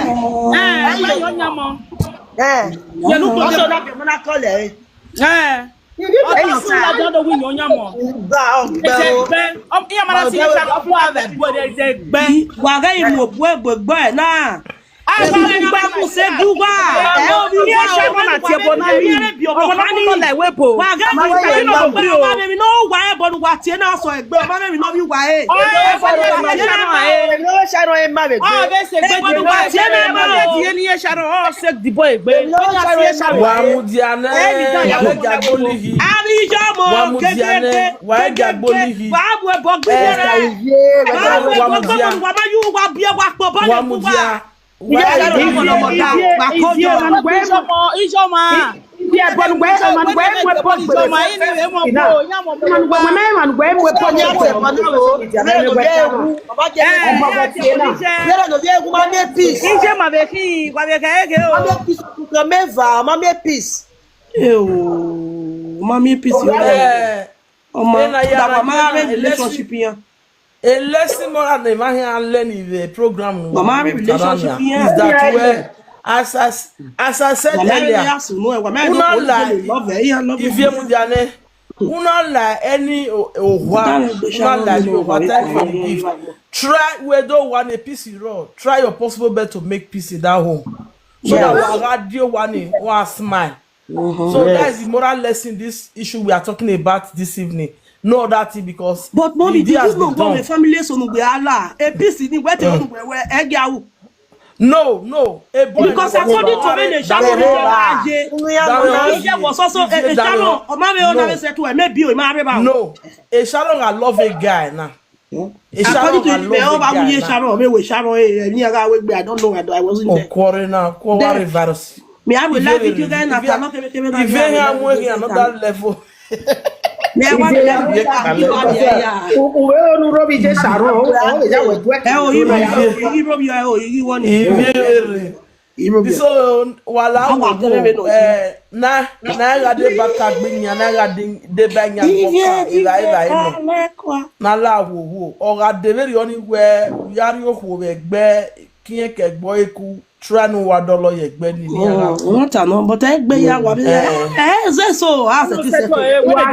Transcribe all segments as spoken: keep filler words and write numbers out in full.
Eh, ma yọ yan mọ. Eh, yẹlu kpọkpọ na be mọ na call ẹ. Eh. Ọtọ sun la jọ do wi yan yan mọ. Gba ọgbẹ o. Ẹgbẹ. Ọ, iya ma na si sa ko ave bu ẹgbẹ. Wa ghe mu bu egbe gbe na. Ẹ gba ku se ju wa. Ẹ o bi wa o ma na tie bo na ri. Ọmọ na ko la we bo. Wa ghe mu se ju wa. Wa mi no wa e bo nu wa tie na sọ egbe. Ọmọ mi no bi wa e. Ọ, ẹ fa ni wa tie na. Ẹ no sha no e ma be. Ọ, be se gbe ju wa tie na ma. Tie ni e sha no. Ọ, se di bo egbe. Wa mudia nẹ, wa ghẹ gia gbe olighi. Avbe iye ọmọ, wa mudia nẹ, wa ghẹ gia gbe olighi. Wa mu ẹbọ gbe yẹrẹ. Wa mu ẹbọ gbe, wa ma yu, wa biẹ, wa kpọ bọ. Wa mudia. Wa ghẹ gia gbe olighi. Iye ọmọ, iye ọmọ. Iye ẹbọ ne uwẹ, emwa ne uwẹ mu ẹbọ gbe. Emwa ne uwẹ mu ẹbọ gbe. Emwa ne uwẹ mu ẹbọ gbe. Yẹrẹ ne ovbi ẹwu ma miẹn peace. Iye ma vbe khin, wa vbe kha ẹre o. Ma miẹn peace, ma miẹn peace. Eo, ma miẹn peace yo. Eh, ọmọ, da wa ma rre relationship yan. A lesson moral na ma hia learn in the program. Wa ma rre relationship yan. Is that well, as I, as I said earlier, una lie, if you mudia nẹ, una lie any o- owa, una lie any owa, thank for the gift. Try we do one a piece in raw. Try your possible best to make peace in that home. So that we are radio one, one smile. So that is the moral lesson, this issue we are talking about this evening. No other thing, because but mommy, did you know what the family so no we ala? A peace ni we te no we we egyawu. No, no. A boy, because according to me, the shadow no wa ye. Iye was also a shadow. O ma me o na me settle, maybe o ma re ba. No, a shadow I love a guy now. According to me, o ba we ye shadow, me we shadow, eh, ni aga we gbe, I don't know, I wasn't there. Okwọre na, kwọ wa reverse. Me, I will like video guy na, I not kebe kebe na. Ive ya mu eghi another level. Me, I want to level. Uwe onu ro bi je saro, o ya we du. Eh, o, Ive. Ive ro bi, eh, o, Ive won. Ive re. So, wala wo, eh, na, na gha de ba ka gbe yan, na gha de, de ba yan ko ka, eva, eva, eva. Na la wo wo. Ọ gha de vberriọ ni wẹ, ya rrie okhuo vbe ẹgbẹ, kiẹn ke ẹgbẹ eku, try ne uwa dọlọ ye ẹgbẹ ni, ni ara. Mm, wọ́n ta nọ, but ẹgbẹ ya wa bi, eh, eh, ze so, a se ti se. Wa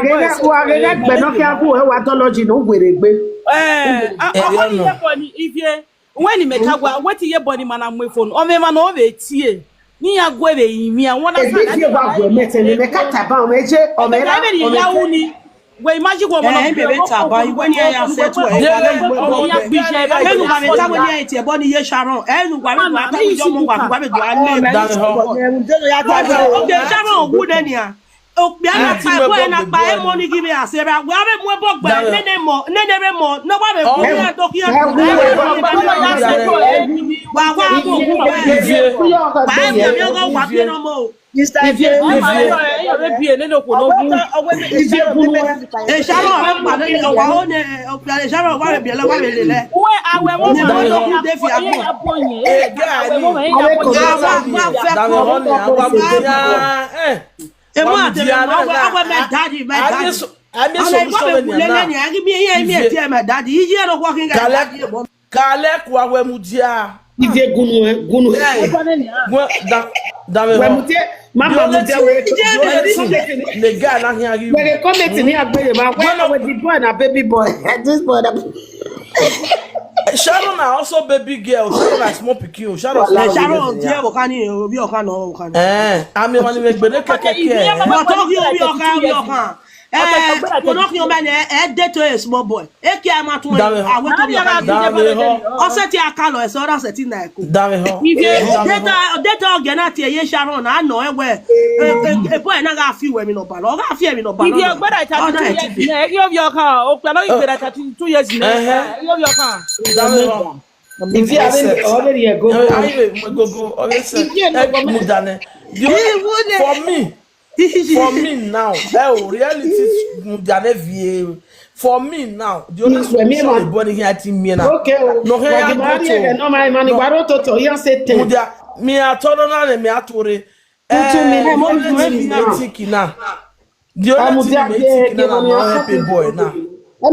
ghe, wa ghe ẹgbẹ nọ khian gu, ẹ wa dọlọ ji ne u were egbe. Eh, a, a, a, ni ye bọ ni, Ivie. Wẹ ni mẹ ka wa, wẹ ti ye bọ ni ma na mu efo nọ. Ọ mwẹ emwa ne ọ vbe tie. Ne iran gu vbe rinmwian, wọn na sa. Ebi tie wa gu mẹ te ne mẹ ka taba ọmọ eje, ọmọ era, ọmọ era. Wẹ imagine wọ, eh, mẹ vbe taba, iwẹ ni ya se tu ẹ. Enu wa vbe ta wẹ ni ẹ tie ẹbọ ni ye Sharon. Enu wa vbe wa ta wẹ ọmọ wa, wa vbe do ale. Oge Sharon wu nẹ nia. Okpia na kpa ẹbọ na kpa ẹmọ ni ghi vbe a se ra. Wẹ a vbe mu ẹbọ gbe, nene mọ, nene rre mọ, ne wa vbe gu ya do khian. Wa wa mu ogun gbe. Ba ẹmọ ni ọgọ wa biẹ nọ mọ. Mister Ivie, Ivie. Ivie gu nu. Esaro ọmọ kpa ne ọwa ho ne, Esaro wa vbe biẹlẹ, wa vbe lelẹ. Uwe awẹ mo ma ne ogun de fi agbọn. Emu ate mẹ, awẹ, awẹ mẹ daddy, mẹ daddy. Ami solution ni na. Agi mi, emi ẹ tie mẹ daddy. Iye no working guy. Kale, kale ku awẹ mudia. Ivie gu nu, gu nu. Wẹ da, da mẹ. Wẹ mudia, mama mudia wẹ. The guy na hian you. Wẹ comment ni agbeye ma. Wẹ na wẹ the boy na baby boy. This boy na. Sharon na also baby girl, so like small pikin o. Sharon, Sharon die wo kan ni, obi o kan no wo kan. Eh, ami mani me gbede keke ke. Mo to ki obi o kan, obi o kan. Eh, mo no ki o mẹ ne, eh, date to a small boy. Eke a ma tun e, a wẹ to mi ọkhan. Ọ sẹ ti a ka lọ, ẹsẹ ọ ra sẹ ti na ẹko. Dame họn. Data, data ọgẹ na tie ye Sharon, a nọ ẹwẹ. E boy na gha fi wẹ mi nọ ba lọ, ọ gha fi ẹmwi nọ ba lọ. Ibi ọgbẹrẹ thirty two years nẹ, ẹ ghi ovbi ọkhan, okpia nọ ghi gbẹrẹ thirty two years nẹ, ẹ ghi ovbi ọkhan. Dame họn. Ibi avbe ọvbe rhie gogo. Ayi vbe mu gogo, ọvbe sẹ, ẹ mudia nẹ. The only, for me, for me now, ẹ o, reality mudia nẹ vie. For me now, the only solution the boy here ti mie na. Okay o. No he ya go to. No, my man, wa ro toto, ya se ten. Mudia, mi a tọrọ na re, mi a tore. Eh, the only thing me think na. The only thing me think na, na no help a boy na.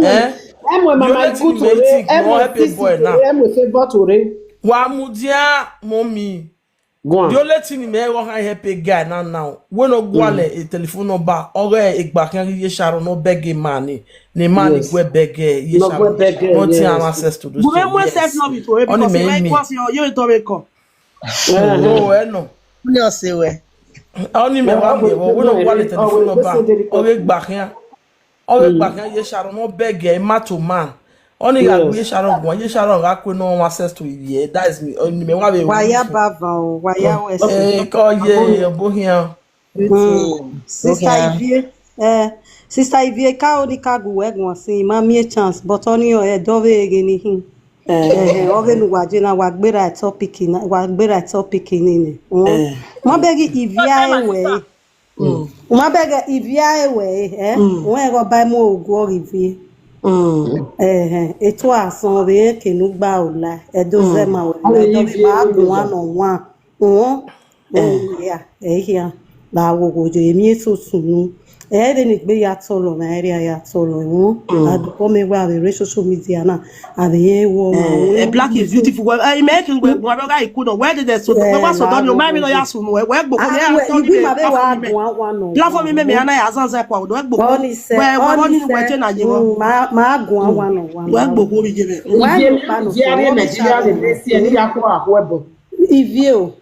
Eh? The only thing me think, no help a boy na. Wa mudia, mommy. Guan. The only thing ni mẹ ghe ọ khan help a guy na now. Wẹ ne ọ gualọ telephone number, ọ ghe egba khian ghi ye Sharon ne ọ bẹgẹ ma ni, ne ma ni Yes. guẹ bẹgẹ ye Ne ọ Sharon. guẹ bẹgẹ, Wẹ ti yes. have access to those Gu things. mẹ mu Yes. access number to e Ọni because mẹ mẹ mi. Because yo yo to me ko. Oh, ẹ nọ. Ni ọ se wẹ. Ọni mẹ wa miẹn vbe wẹ ne ọ gualọ telephone number, ọ ghe egba khian. Ọ ghe egba khian ye Sharon ne ọ bẹgẹ ma to ma. Ọni gha gu ye Sharon guan, ye Sharon gha kue ne ọ access to ivie. That is me. Ọni mẹ wa vbe Wa ya bava o, wa ya wẹ se. Eh, kọ ye obo hian. Sister Ivie, eh, Sister Ivie, ka oni ka gu wẹ guan sin, ma miẹn chance, but ọni ọ ẹdọ vbe ghe ni hin. Eh, ọ ghe ne uwa je na, wa gbera topic na, wa gbera topic ni ni. Ma bẹghe Ivie ẹre wẹ. Ma bẹghe Ivie ẹre wẹ, eh, wẹ ghe ọba mu oguọ ghi Ivie. Eh, eto asọn vbe ke nu gba ola, ẹdo zẹ ma wẹ, ẹdọ vbe ma guan nọ wan. Uhun, ehia, ehia, la wo wo je emi eso sunu. Ẹ vbe ni gbe ya tọlọ, ma ẹre ya tọlọ, uhun. A dukọ mẹ wa vbe re social media na, a vbe ye wo. Eh, black is beautiful. Well, eh, imẹ ke we wa ga iku no. Where did they so? We wa so don you marry no ya sunu. We gboko ya so ni. Platform me me ana ya zan zan kwa. We gboko. We we ni we je na je wo. Ma ma guan wa no wa. We gboko bi je be. Wa no pa no. Nigeria, Nigeria, Nigeria, Ivie o.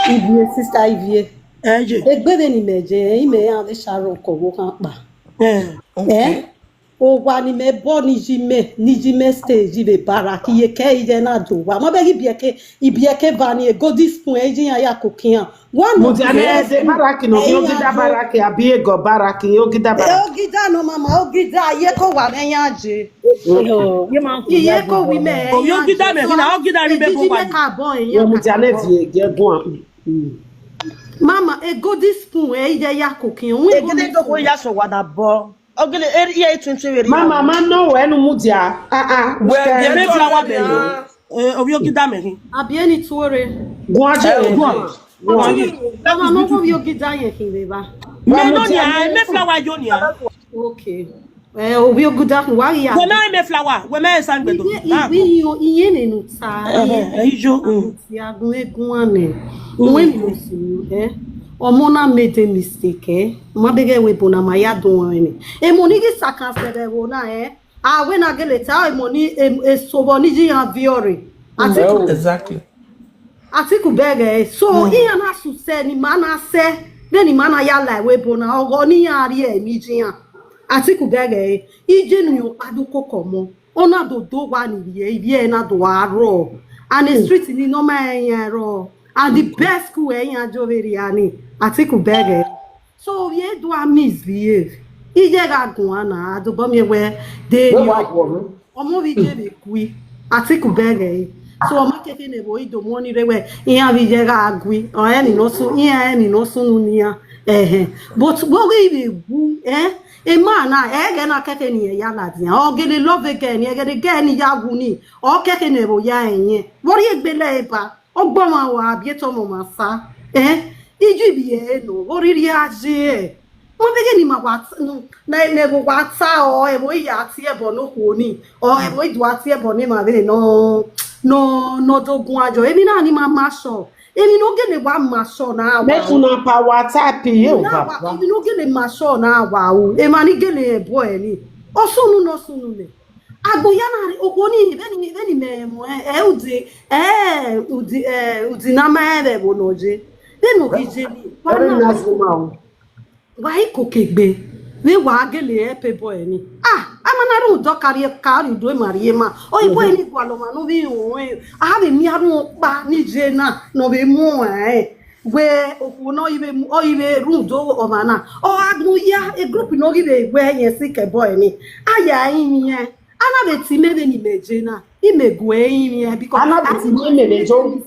Ivie, sister Ivie. Eye. Egbe vbene imẹ je, imẹ iran vbe Sharon kọ vbe okhan kpa. Eh. Eh? Owa ni mẹ bọ ni yi mẹ, ni yi mẹ stage vbe Baraki, ye kẹ iye na do wa. Ma bẹghe ibiẹke, ibiẹke ba ni, e golden spoon, e yi iran ya koko iran. Wa no Mudia ne de Baraki no, ogida Baraki, abi ego Baraki, ogida Baraki. Ogida no mama, ogida, iye ko wa mẹ yan je. Iye ko wi mẹ. Omi ogida mẹ, na ogida ri be bo wa. Ka bọ iye. Mudia ne vie ge guan. Mama, e golden spoon, e iye ya koko iran. E gele do ko ya so wa na bọ. Ogele eri iye tuntun vbe ri. Mama, ma nọ wẹ ne u mudia. Ah, ah. Wẹ, eme flower bẹ yo. Eh, ovbi ogida mẹ hin. Abi eni tuore. Guan je, guan. Mama, no ovbi ogida ye hin vbe ba. Mẹ nọ nia, eme flower yo nia. Okay. Eh, ovbi ogida wa ya. Wẹ mẹ eme flower, wẹ mẹ sangbe do. Iye, iye, iye ne nu ta. Eh, eh, ijo. Ti agun egun ane. Wẹ ni mo si, eh. Ọmọ na made a mistake, eh. Ma bẹghe wẹ ebo na ma ya dun ọnrẹn ni. Emo ni ghi sakan sẹ vbe ẹvbo na, eh. A wẹ na gele ta, emo ni, em, eso vbọ ni yi iran viọ re. Atiku. Exactly. Atiku bẹghe, eh. So, iran na suse ni ma na sẹ, vbene ma na ya la ẹvbo ebo na, ọghọ ne iran rhie emwi yi iran. Atiku bẹghe, eh. Ije ne iran kpadu koko ọmọ. Ọ na do do owa ni rhie, ivie na do a rrọọ. And the street ni nọ ma rẹn iran rrọọ. And the best school ẹ iran jọ vbe rhia ni, Atiku bẹghe. So, ovbi e do a misbehave. Iye gha guan na, a do bọ miẹn wẹ, de Wẹ wa guọ mwẹ. Ọmọ vbe iye vbe gui, Atiku bẹghe. So, ọ ma keke ne vbo i do mu ọni rre wẹ, iran vbe iye gha gui. Ọ rẹn ni nọ sun, iran rẹn ni nọ sunu nian. Ẹhẹn. But vbe ọghe ivbe wu, eh? Emwa na, ẹghẹ na kẹkẹ ne irẹn ya ladian. Ọ gele love girl ni, ẹghẹ ne girl ni ya wu ni, ọ kẹkẹ ne vbo ya rẹn iyẹn. Vbe ọ rhie egbe lẹ ba, ọgbọmwa wa, biẹ tọmọ ma sa. Eh? Ijuibi ẹre nọ, vbe ọ rhirhi a ye? Ma bẹghe ne ima wa t-, nu, ne, ne vbo wa ta ọ, ẹvbo i ya tie ẹbọ ne okhuo ni, ọ ẹvbo i do a tie ẹbọ ne emwa vbene nọ, nọ, nọ do guan jọ. Emwi na ni ma ma sọ. Emwi ne ọ gele wa ma sọ na wa Make ru. Una pa wa type ye Emwi o, na wa, papa. Emwi ne ọ gele ma sọ na wa o. Emwa ni gele ẹbọ ẹre ni. Ọ sunu ne ọ sunu nẹ. Agbo ya na rre, okhuo ni, vbene, vbene imẹ mu, eh, eh, udi, eh, udi, eh, udi na ma rẹn vbe ẹvbo nọ ye. Vbene ọ ghi ye ni, wa Very na nice woman o. Wa i koko egbe, vbe wa gele help boy ni. Ah, a ma na rhunmwuda ọ ka rhie, ka rhie udu ema rhie ema. Ọ i boy ni gualọ ọmwa ne ọ vbe rẹn, a vbe miẹn arhunmwu ọkpa ni ye na, ne ọ vbe mu ẹn. Wẹ okhuo ne ọ i vbe mu, ọ i vbe rhunmwuda ọmwa na. Ọ gha gun ya, e group ne ọ ghi vbe wẹ yẹn sikẹ boy ni. A ya rinmwian, a na vbe tie imẹ vbene imẹ ye na. Imẹ gu ẹrinmwian, because A na vbe tie imẹ, imẹ vbe yo.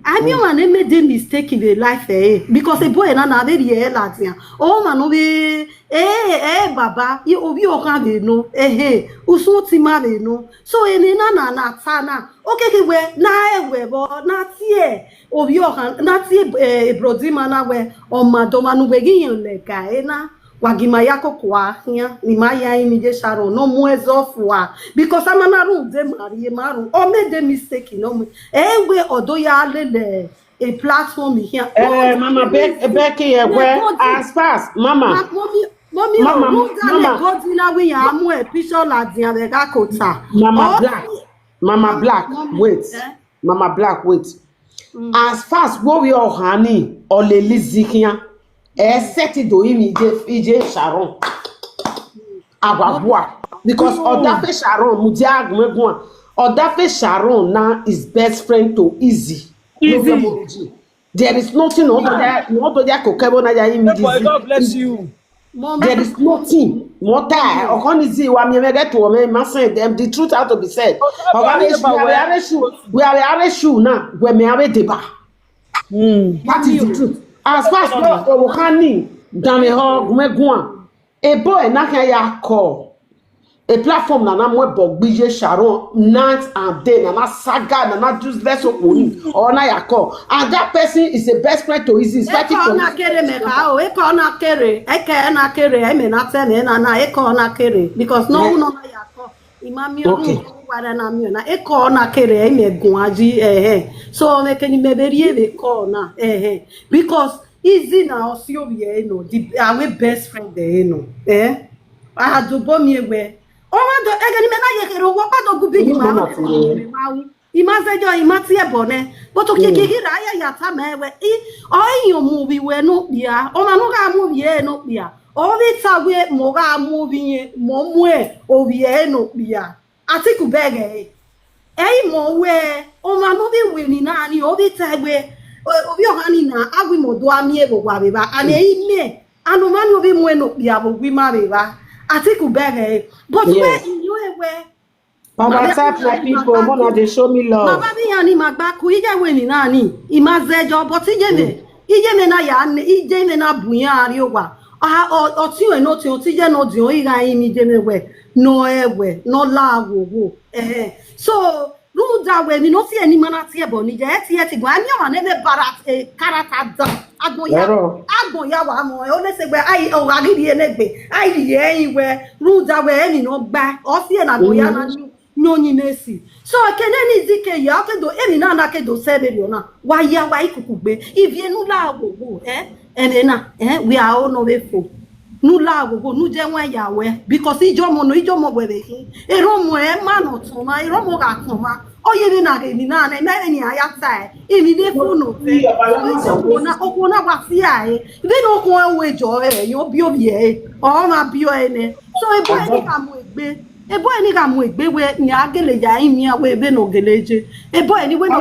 A miẹn ọmwa ne made mistake vbe life ẹre, because e boy na na vbe rhie ẹre ladian. Ọmwa ne ọ vbe, eh, eh, baba, i, ovbi ọkhan vbe nọ, ehe, usun ọtẹn ima vbe nọ. So, ene na na, na ta na, ọ keke wẹ, na rẹn wẹ vbọ, na tie ovbi ọkhan, na tie, eh, brother ima na wẹ, ọ ma dọmwa ne uwẹ ghi rẹn lẹga ẹre na. Wa gi ma ya koko a khian, ne ima ya rinmwian ye Sharon, ne ọ mu ẹzọ fua. Because a ma na rhunmwuda ma rhie ma rhunmwuda, ọ made mistake ne ọ mu. Ẹ i wẹ ọ do ya lele a platform khian. Eh, Mama Be-, Becky, eh, well, as fast, Mama. Mommy, Mommy, Mama, rhunmwuda ne Mama. Godi na wẹ iran mu e picture ladian vbe gha kota. Mama Black, Mama Black, wait. Mama Black, wait. As fast wo wi ọ han ni, ọ lele izi khian. Ẹ sẹtin do rinmwian iye, iye Sharon. Awa bua. Because ọdafe Sharon, mudia agbọn guan. Ọdafe Sharon na is best friend to Izzy. Izzy. There is nothing, no other, no other could ever na ya rinmwian. God bless you. There is nothing. What I, ọkọ ni Izzy, wa mi ẹmwẹ ghe tuẹ mwẹ, ma send them the truth out to be said. Ọkọ ni Izzy, we are issue, we are issue now. We may have a deba. That is the truth. As far as we are, we can ni, damn it, hug, we go on. A boy, na can ya call. A platform na na mu ẹbọ gbe iye Sharon night and day, na na saga, na na useless okponi, ọ na ya call. And that person is a best friend to Izzy. It's fighting for Izzy. Ekọ na kere mẹ kha o, ekọ na kere, eke na kere, eme na tẹ mẹ na na, ekọ na kere, because no one na ya call. Ima miẹn ru, okay, wa na miẹn na, ekọ na kere, eme guan ji, eh, eh. So, me keni me be rie vbe call na, eh, eh. Because Izzy na ọ si ovbi ẹre nọ, the, our best friend ẹre nọ, eh? A do bo miẹn wẹ, ọ ma do, ẹghẹ ne imẹ na ye kherhe owa, ọ do gu big man, ma ru. I ma zẹdẹ, I ma tie ẹbọ nẹ, but okiekie ghi ra ya ya tama ẹn wẹ, I, ọ i yan mu ovbi wẹ ne okpia, ọmwa ne ọ gha mu ovbi ẹre ne okpia, ọ vbe ta wẹ mẹ ọ gha mu ovbi irẹn, mẹ ọ mu ovbi ẹre ne okpia. Atiku bẹghe ẹre. Ẹ i mọ wẹ, ọmwa ne ọ vbe ru emwi na ni, ọ vbe ta wẹ, ovbi ọhan ni na, a wẹ imẹ do a miẹn vbe owa vbe evba, and ẹ i mẹ, and ọmwa ni ọ vbe mu ẹn ne okpia vbe owa ima vbe evba. Atiku bẹghe ẹre. But wẹ, I yan ẹn wẹ, Mama, tap my people, mona dey show me love. Mama, vbe iran ni ma gba ku, iye wẹ emwi na ni, I ma zẹdẹ, but iye mwẹ, iye mwẹ na ya, iye mwẹ na bu iran rrie owa. A, ọ, ọtiọnrẹn ne ọtiọnrẹn, iye ne ọdiọn, I gha rinmwian iye mwẹ wẹ, ne ọ rẹn wẹ, ne ọ la wowo. Ẹhẹn. So, rhunmwuda wẹ, emwi ne ọ si ẹre ne ima na tie ẹbọ ni ye, ẹ tie ẹtin guan, a miẹn ọmwa ne ẹmwẹ bara, eh, character da. Agbọn ya, agbọn ya wa mọ, ọ na sẹ wẹ, ai, ọ gha ghi rhie ne egbe, ai, rhie ẹre wẹ, rhunmwuda wẹ, emwi ne ọ gba, ọ si ẹre ne agbọn ya na ni. Ne ọ yin Messi. So, ekene ni Izzy ke ya, ọ ke do, emwi na na ke do sẹ vberriọ na. Wa ya, wa i kuku gbe. Ivie ne u la wowo, eh? Ẹmwẹ na, eh? Wẹ a o nọ vbe fo. Ne u la wowo, ne u je wan ya wẹ. Because ijọmọ nọ, ijọmọ wẹ vbe khin. Erọnmwẹ ma nọ tọn mwa, erọnmwẹ gha tọn mwa. Ọ ye vbe na ghe emwi na na, ima vbe ni a ya ta ẹre. Emwi ne fo nọ vẹ. Okhuo na, okhuo na wa fi a ẹre. Vbene okhuo ẹre ru ejọ ẹre, ọ biẹ ovbi ẹre. Ọ ma biẹ ọre nẹ. So, ebo ẹre ni gha mu egbe. Ebo ẹre ni gha mu egbe wẹ, nian gele ya rinmwian wẹ vbene ọ gele je. Ebo ẹre ni wẹ nọ,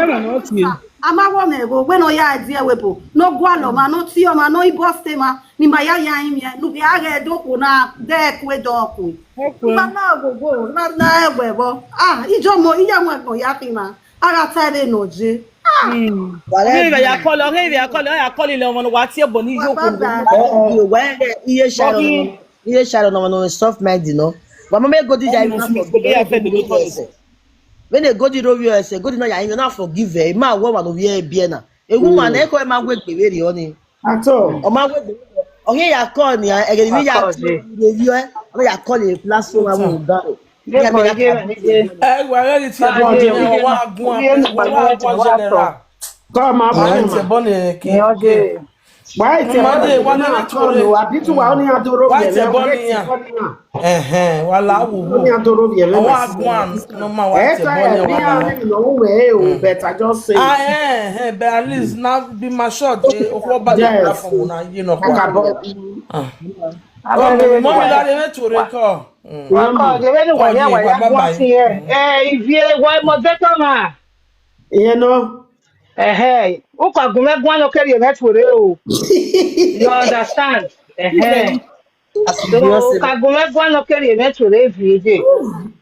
a ma wọ mẹ vbo, wẹ ne ọ ya die ẹvbo, ne ọ gualọ ọmwa, ne ọ tie ọmwa, ne ọ i bọste emwa, ne ima ya ya rinmwian, ne u ghi a ghẹ do khuo na, de ku edo ku. Okhuo. Ima na wowo, na, na ẹwẹ vbọ. Ah, ijọmọ, iye ẹmwẹ ẹgbọn ya khin na. A gha ta ẹre nọ je. Ah. Hmm. Ọ ghi vbe ya call, ọ ghi vbe ya call, ọ ya call ile ọmọ ne wa tie ẹbọ ni yo ko. Bye bye. Wẹ iye Sharon nọ, iye Sharon nọ, nọ soft mind nọ. Wa ma mẹ Godi ya rinmwian na forgive ẹre. Vbene Godi rhovbiẹ ẹse, Godi na ya rinmwian na forgive ẹre. Ma wẹ ọmwa ne ovbi ẹre biẹ na. Ewu ma na, eko ma wegbe vberriọ ni. At all. Ọ ma wegbe. Ọ ghi ya call ni, ẹghẹ ne I ya call ni, rhovbiẹ, ọ ya call e platform wa mu ga. Ẹ, wa ghe ghi tie ẹbọ ni, wa guan, wa guan general. Come on, wa tie ẹbọ ni ke. Wa tie ẹbọ ni, wa na call o, abi tu wa oni a do rhovbiẹ. Wa tie ẹbọ ni ya. Ẹhẹn, wa la wu wu. Oni a do rhovbiẹ. Wa guan, no ma wa tie ẹbọ ni, wa la. Ẹ, no we o, but I just say. Ah, eh, eh, but at least now be my short, eh, okhuo ba the platform na, you know. Okay, mommy, that they went to record. Wa kọ, ghe vbene uwa ya, wa ya guan sin ẹre. Eh, Ivie, wa moderator na. Iye nọ. Ẹhẹ, u ka gu mwẹ guan ne ọ ke rhie mwẹ tuorre o. You understand? Ẹhẹ. So, u ka gu mwẹ guan ne ọ ke rhie mwẹ tuorre Ivie ye.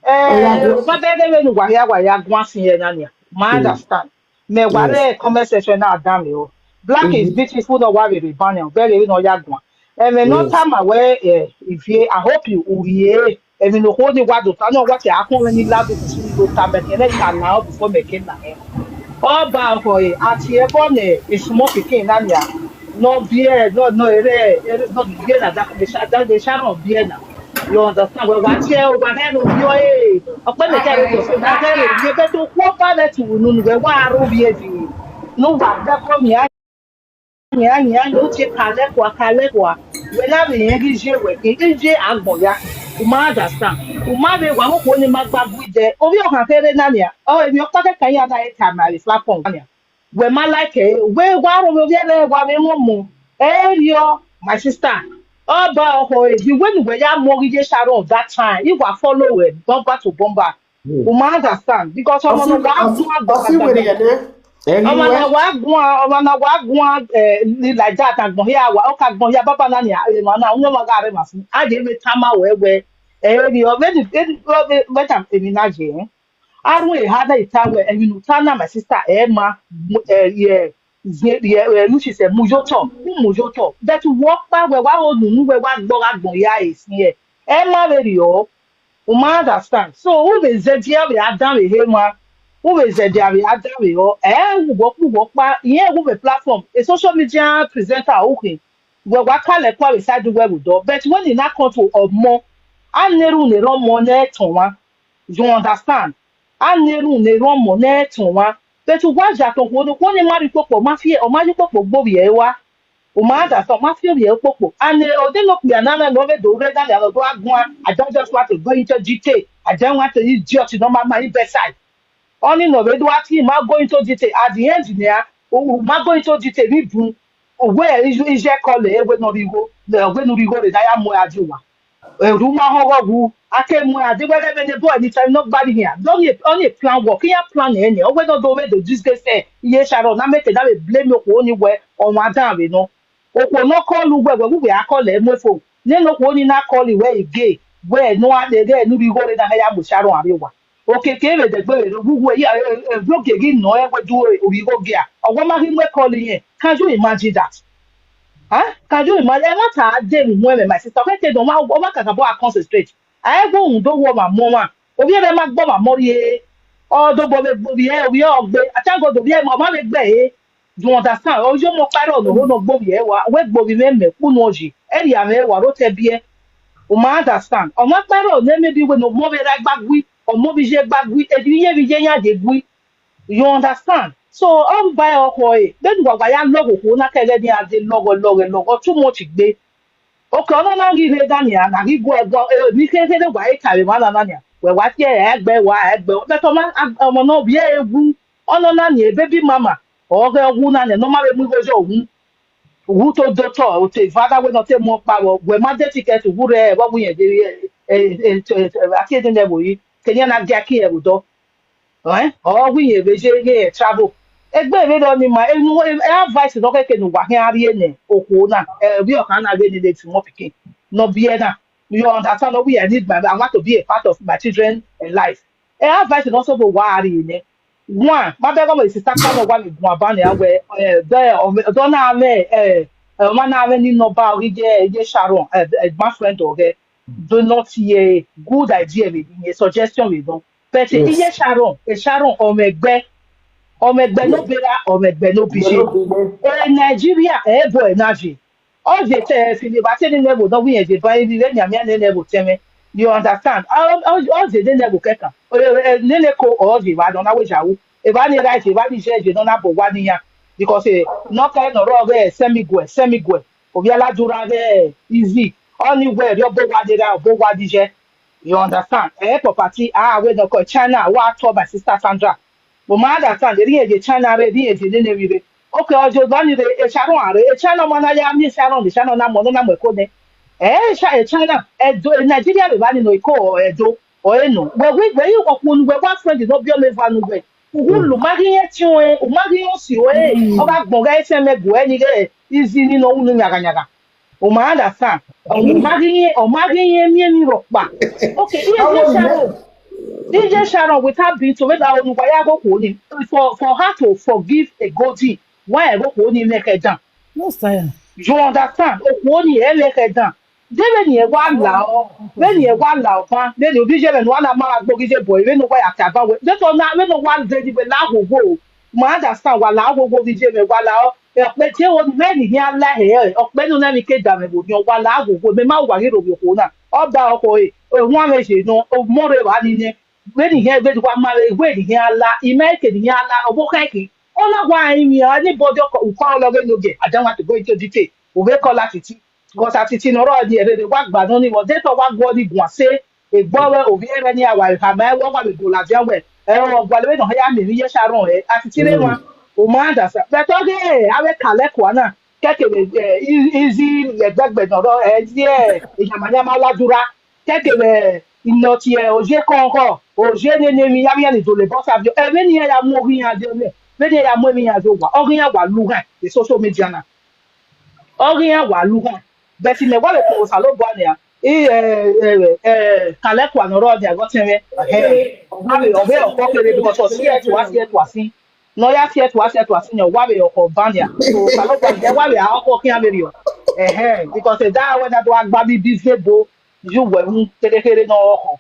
Eh, ma bẹghe vbene uwa ya, wa ya guan sin ẹre na nia. Ma understand. Mẹ wa rre comment section na dan mẹ o. Black is beautiful, nọ wa vbe rre ban nian, vbe rre vbene ọ ya guan. Ẹmwẹ ne ọ tama wẹ, eh, Ivie, I hope you, u rhie ẹre. Emwi ne okhuo ni wa do ta, ne ọ wa tie akhuọnmwẹ ni la do sunu do ta, mẹ kẹ nẹ ka la ọ before mẹ ke la ẹn. Ọba ọkhọ re, a tie ẹbọ ne small pikin na nia. Ne ọ biẹ, ne ọ, ne ọ rre, ere, ne ọ biẹ na, that the sha-, that the Sharon biẹ na. You understand? Wẹ wa tie, wa ghẹ ne ovbi ọre, ọkpẹnẹ kẹre, wa ghẹ ne ovbi ẹre, but okhuo ba vbe te unu, ne uwẹ wa rre ovbi ẹre, ne uwa dẹkọ yan, yan, yan, yan, ne u tie kalẹ kua, kalẹ kua. Wẹ na vbe rẹn ghi ye wẹ, ghi ye agbọn ya. U ma understand? U ma vbe wa, okhuo ni ma gba gu dẹ. Ovbi ọkhan kherhe na nia, ọ, emwi ọkpa kẹkan iran na re ta ma vbe platform nia. Wẹ ma like ẹre, wẹ wa rhọvbe ovbi ẹre, wa vbe mwẹ ọmọ. Ẹ riọ, my sister. Ọ ba ọkhọ re, the way ne uwẹ ya mu ọghe iye Sharon that time, I wa follow wẹ, bumper to bumper. U ma understand? Because ọmọ ne ọ wa guan agbọn, ọmọ ne ọ wa guan, ọmọ ne ọ wa guan, eh, like that, agbọn hia wa, ọ ka agbọn hia baba na nia, emwa na, uyọnmwa gha rre emwa fu. A je vbe tama wẹ wẹ, ẹ riọ, vbene, vbene, vbene, vbene emwi na ye, eh? Arun eha na ta wẹ, emwi ne u ta na, my sister, ẹ ma, mu, ẹ, ye, ye, ye, ẹ, Lucy sẹ, mu ye otọ, u mu ye otọ. But wẹ ọkpa wẹ wa ho nunu wẹ wa gbe ọghe agbọn hia esin ẹ, ẹ ma vberriọ, u ma understand. So, u vbe zẹdẹ avbe a danmwehọ emwa, u vbe zẹdẹ avbe a danmwehọ, ẹ, uwẹ ọkpa, uwẹ ọkpa, irẹn wu vbe platform, a social media presenter u khin, wẹ wa kalẹ kua vbe side uwẹ vbe odọ. But when e na come to ọmọ, a na erhunmwu ne erha ọmọ ne ẹ tọn mwa. You understand? A na erhunmwu ne erha ọmọ ne ẹ tọn mwa. But uwa ya tọn okhuo, okhuo ni ma rhie ukpokpo, ọ ma fi, ọ ma ya ukpokpo gbe ovbi ẹre rua. U ma understand, ọ ma fi ovbi ẹre ukpokpo. And, eh, odẹ ne okpia na mwẹ ne ọ vbe do rre na, ne ọ do gha guan, I don't just want to go into detail. I don't want to idiot ne ọ ma ma imbecile. Ọnii ne ọ vbe do gha tie, I ma go into detail. At the end nia, u, u ma go into detail vbe bun. Wẹ iye, iye call ẹre wẹ ne ọ rhie igho, wẹ ne u rhie igho rre ne a ya mu ẹre a die owa. Erha u ma họn ọghọ wu, a ke mu ẹre a die, wẹ ghẹ vbene boy ni ta ne ọ gba rhie iran. Ọnii, ọnii plan work, iran plan ẹre nẹ, ọ wẹ ne ọ do vbe do disgrace iye Sharon, na make na vbe blame okhuo ni wẹ ọmwa dan vbe nọ. Okhuo ne ọ call uwẹ, wẹ vbe uwẹ a call ẹre mu efo. Nene okhuo ni na call wẹ again, wẹ ne uwa ghẹ ne u rhie igho rre na, ne a ya mu Sharon rrie owa. Okiekie vbe dẹgbe vbe rre, uwu ya, eh, eh, eh, vbe ogie ghi nọ ẹn, wẹ du ovbi igho gia. Ọ wẹ ma ghi mu call irẹn. Can you imagine that? Huh? Can you imagine? Ẹmwata a de vbe uhunmwu ẹmwẹ, my sister. Ọ khẹke ne ọ ma, ọ ma kakabọ a concentrate. A i gu uhunmwu do wu ọmwa mu ọmwa. Ovbi ẹre ma gbe ọmwa mu rrie. Ọ dobọ vbe gbe ovbi ẹre, ovbi ẹre ọ gbe. A thank God ovbi ẹre ma, ọ ma vbe gbe ẹre. You understand? Ọ ye ọmọ ọkpa rrọọ ne ọ ho ne ọ gbe ovbi ẹre wa, wẹ gbe ovbi mwẹ mẹ kpunu ọ yi. Ẹ rhie mwẹ wa rre otọ biẹ. U ma understand? Ọmọ ọkpa rrọọ ne maybe wẹ ne ọmọ vbe ra gba gui, ọmọ vbe iye gba gui, edi iye vbe iye yan ye gui. You understand? So, ọ ba ẹre ọkhọ ẹre, vbene uwa wa ya lọghọ okhuo na kẹghẹ ne iran dee lọghọ, lọghọ, lọghọ, too much gbe. Okay, ọnọna ghi rre da nian, na ghi gu ẹguọ, eh, emwi kherhe kherhe wa i ta vbe emwa na na nian. Wẹ wa tie ẹgbẹ wa, ẹgbẹ. But ọmọ, ọmọ ne ovbi ẹre wu, ọnọna nian, baby mama, ọ ghe ọ wu na nian, ne ọ ma vbe mu igho yọ wu. Wu to do tọ, o te eva gha wẹ ne ọ te mu ọkpa vbọ, wẹ ma de ticket, wu rre, vbọ wu yẹn de, eh, eh, eh, eh, eh, a tie de nẹ vbo yi, kenian na gia kie ẹvbo dọ. Ẹn, ọ wẹ irẹn vbe ye, ye travel. Egbe vbe rọ ni ma, enu, eh, advice ne ọ khẹke ne uwa khian rhie nẹ okhuo na, eh, vbe ọkhan na vbe nene small pikin, ne ọ biẹ na. You understand? Ọ wẹ, I need my, I want to be a part of my children, eh, life. Eh, advice ne ọ sọvbe uwa rhie nẹ. One, ma bẹghe ọmọ sister ka nọ wa vbe guan ban nian wẹ, eh, dọ, dọ na mwẹ, eh, eh, ọmọ na mwẹ ni nọmba ọ ghi ye, ye Sharon, eh, eh, my friend ọ ghẹ. Do not hear good idea vbe, suggestion vbe dọ. But iye Sharon, e Sharon ọmọ ẹgbẹ, ọmọ ẹgbẹ ne ọ bera, ọmọ ẹgbẹ ne ọ bi iye. E Nigeria, ẹ bọ ẹ na ye. Ọ ye te fili ba te ni nẹ vbe odọ wẹ irẹn ye ba iri re mianmian nene vbe otọ ẹmwẹ. You understand? Ọ, ọ, ọ ye nene vbe okẹkan. Ọ, ọ, nene ko ọ ye evba nọ na wẹ yawu. Evba ni right, evba ni iye ye nọ na bọ owa ni yan. Because, eh, ne ọ kẹre ne ọ rrọọ ọghe sẹmiguẹ, sẹmiguẹ. Ovbi a la dura ghe easy. Ọnii wẹ erriọ bọ owa ni ra, ọ bọ owa ni iye. You understand? Eh, property, ah, wẹ nọ kọ China, wa tọ my sister Sandra. But ma understand, erriọ ye China rre, erriọ ye nene vbe rre. Okay, ọ ye owa ni rre, e Sharon a rre, e China ọmọ na ya miẹn Sharon, e China na mu, na mu ẹko nẹ. Eh, Sha-, e China, e do, e Nigeria vbe evba ni nọ, e ko, e do, ọ e nọ. Wẹ, wẹ, wẹ, okhuo ne uwẹ wa friend ne ọ biẹ ọmọ eva ne uwẹ. Uwu lu, ma ghi yẹn tiọn ẹn, u ma ghi yẹn si ore, ọ gha gbọn ghe ẹsẹ mẹ gu ẹre ni ghe, izi ni nọ unu yagha yagha. U ma understand? Ọ ma ghi yẹn, ọ ma ghi yẹn miẹn emwi rhọkpa. Okay, iye Sharon. Iye Sharon without being to, vbene unu wa ya ghe okhuo ni, for, for her to forgive a Goldie, why ẹghe okhuo ni mwẹ khẹ dan? No, sir. You understand? Okhuo ni ẹ mwẹ khẹ dan. De vbene ẹ wa la ọ, vbene ẹ wa la ọ ban, vbene ovbi iye mwẹ ne uwa na ma gha gbe oghi ye bọ, vbene uwa ya ta ban wẹ, de tọ na, vbene uwa de ni wẹ la ghogo, ma understand, wa la ghogo ovbi iye mwẹ, wa la ọ. Ọkpẹ tie wo vbene I khian la hẹ, ọkpẹ nọ na emwi ke da mwẹ vbe orhiọn, wa la wo wo, mẹ ma wa ghi rhovbiẹ okhuo na. Ọba ọkhọ e, ohuan mwẹ ye nọ, ọmọ rre evba ni nẹ. Vbene I khian, vbene wa ma vbe wẹ ne I khian la, I ma ke ne I khian la, ọ vbe khẹ khin. Ọ na wa rinmwian, anybody ọkọ, ukọ ọlọghe ne ogie, a da wan to go into detail. Ovbe call Atiti. Because Atiti ne ọ rrọọ ni rere wa gba nọ ni, vbe ọ de te ọ wa guọ ni guan sẹ, egbe ọre ovbi ẹre ni a wa khama ẹre, ọ wa vbe do ladian wẹ, ẹ, ọ gualọ vbene ọ ya miẹn emwi ye Sharon, ẹ, Atiti rre wan, u ma understand. But ọ ghe avbe kalẹ kua na, kẹkẹ vbe, ẹ, i- izi ẹgbẹgbẹ ne ọ rrọọ, ẹ, izi, ẹ, yamayama la dura, kẹkẹ vbe inọtiẹ oye kọnkọ, oye nene emwi ya vbiẹ ni dole bọsa viọ, ẹ, vbene iran ya mu oghian de, vbene iran ya mu emwi iran de owa, ọ ghi iran wa lughan vbe social media na. Ọ ghi iran wa lughan. But mẹ wa vbe kpe Osanobua nian, I, ẹ, ẹ, ẹ, Kalẹkua ne ọ rrọọ nian, ghe ọtẹn mwẹ, ẹhẹn, ọ wa vbe, ọ vbe ọkọ kere, because ọ si ẹre tua, si ẹre tua sin. Ne ọ ya si ẹre tua, si ẹre tua sin, ọ wa vbe ọkọ ban nian. So, Osanobua nian, wa vbe a ọkọ khian vberriọ. Ẹhẹn, because da wẹ na do gha gba vbe ibi ebo, yu wẹ hu kherhe kherhe ne ọ khọ.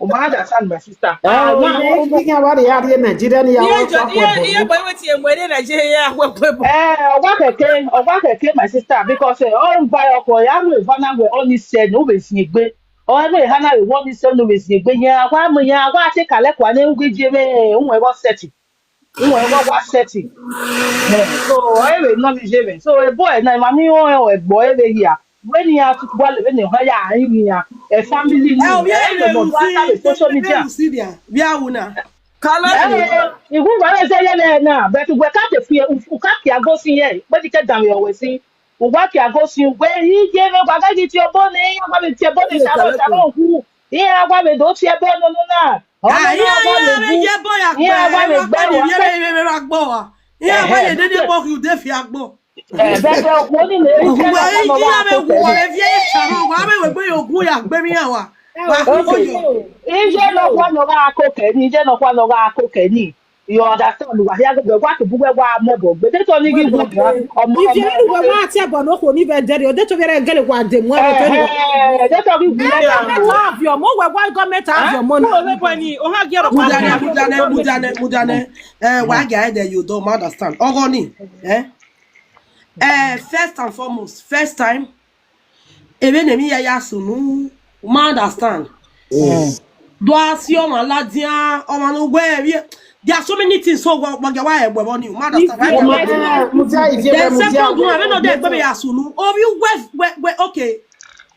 U ma understand, my sister. Ah, wa Iye, iye, iye, wa rhie, a rhie Nigeria ni ya iye wa jọ, iye, iye, boy, wetin emu ere Nigeria, we, we, we. Eh, ọ wa kẹkẹ, ọ wa kẹkẹ, my sister, because, eh, ọ gba ọkọ ya ru eva na wẹ, ọ ni sẹ ne u vbe zin egbe. Ọ ru eha na wẹ, ọ ni sẹ ne u vbe zin egbe. Yan wa mu, yan wa te Kalẹkua ne u ghi je vbe, u wẹ vbọ sẹtin. U wẹ vbọ wa sẹtin. Eh, so, ọ vbe nọ vbe je vbe. So, ebo ẹre na, emwa ni rẹn ẹgbọ ẹre hia. Vbene iran wa lele vbene ọ ya rinmwian, e family ni, ẹ, ovbi ẹre ẹ, vbe ẹ, usi, ta vbe social media. Vbe usi dia, vbe a wu na. Kala ni. Ẹ, iwu wa re zẹ yẹlẹ na, but uwẹ ka te fi, u ka kia go sin yẹ, vbene I ke danmwehọ ruẹ sin, uwa kia go sin, wẹ I ye vbe wa gha ghi tie obọ nẹ, iran wa vbe tie obọ nẹ, iye ta rọ, ta rọ hu, iran wa vbe do tie obọ nẹ, nọ na. Ọ Ah, nọ iran, iran wa vbe iran vbe hu, ye ebo ya iran gbe, wa vbe iran gbe gba ni wa. Vbe vbe vbe vbe agbo wa. Iran wa Ẹhẹ, ye dede ebo ki ude fi agbo. Eh, bẹbẹ okhuo ni ne iye Uwe nọkua nọ gha iye ave ko kẹ wu ni. Ore viẹ ye Sharon, wa ave wegbe ye ogun ya gbe mi ya wa. Wa ku Okay. Oyo. Iye nọkua nọ gha ko kẹ ni, iye nọkua nọ gha ko kẹ ni. You understand? Wa hia gbe wa ke bu wẹ wa mọ bọ gbe. De to ni ghi wu ọmọ Ivie ọmọ. Ru wẹ wa tie ẹbọ ne okhuo ni vbe dẹrriọ, de to vbe rẹ gele wa de mu ẹre to ni. Eh, de to ghi wu Ẹ ẹre. Gọọmenti avie ọmọ, wẹ wa gọọmenti avie ọmọ na. Kúrò lẹ́bọ̀ ni, o ha gẹrọ Mudane, mudane, mudane, mudane. Eh, wa gẹ ẹdẹ yo do, ma understand. Ọgọ ni, eh? Eh, first and foremost, first time, even me ya sunu, ma understand. Do a si ọmọ ladian, ọmọ no wẹ, there are so many things so wa wa wa ẹgbẹ ni, ma understand. Right? Mudia, Ivie, Then mudia, second one, I don't know they mudia. Gbẹmí ya sunu. Oh, you wẹ wẹ wẹ, okay.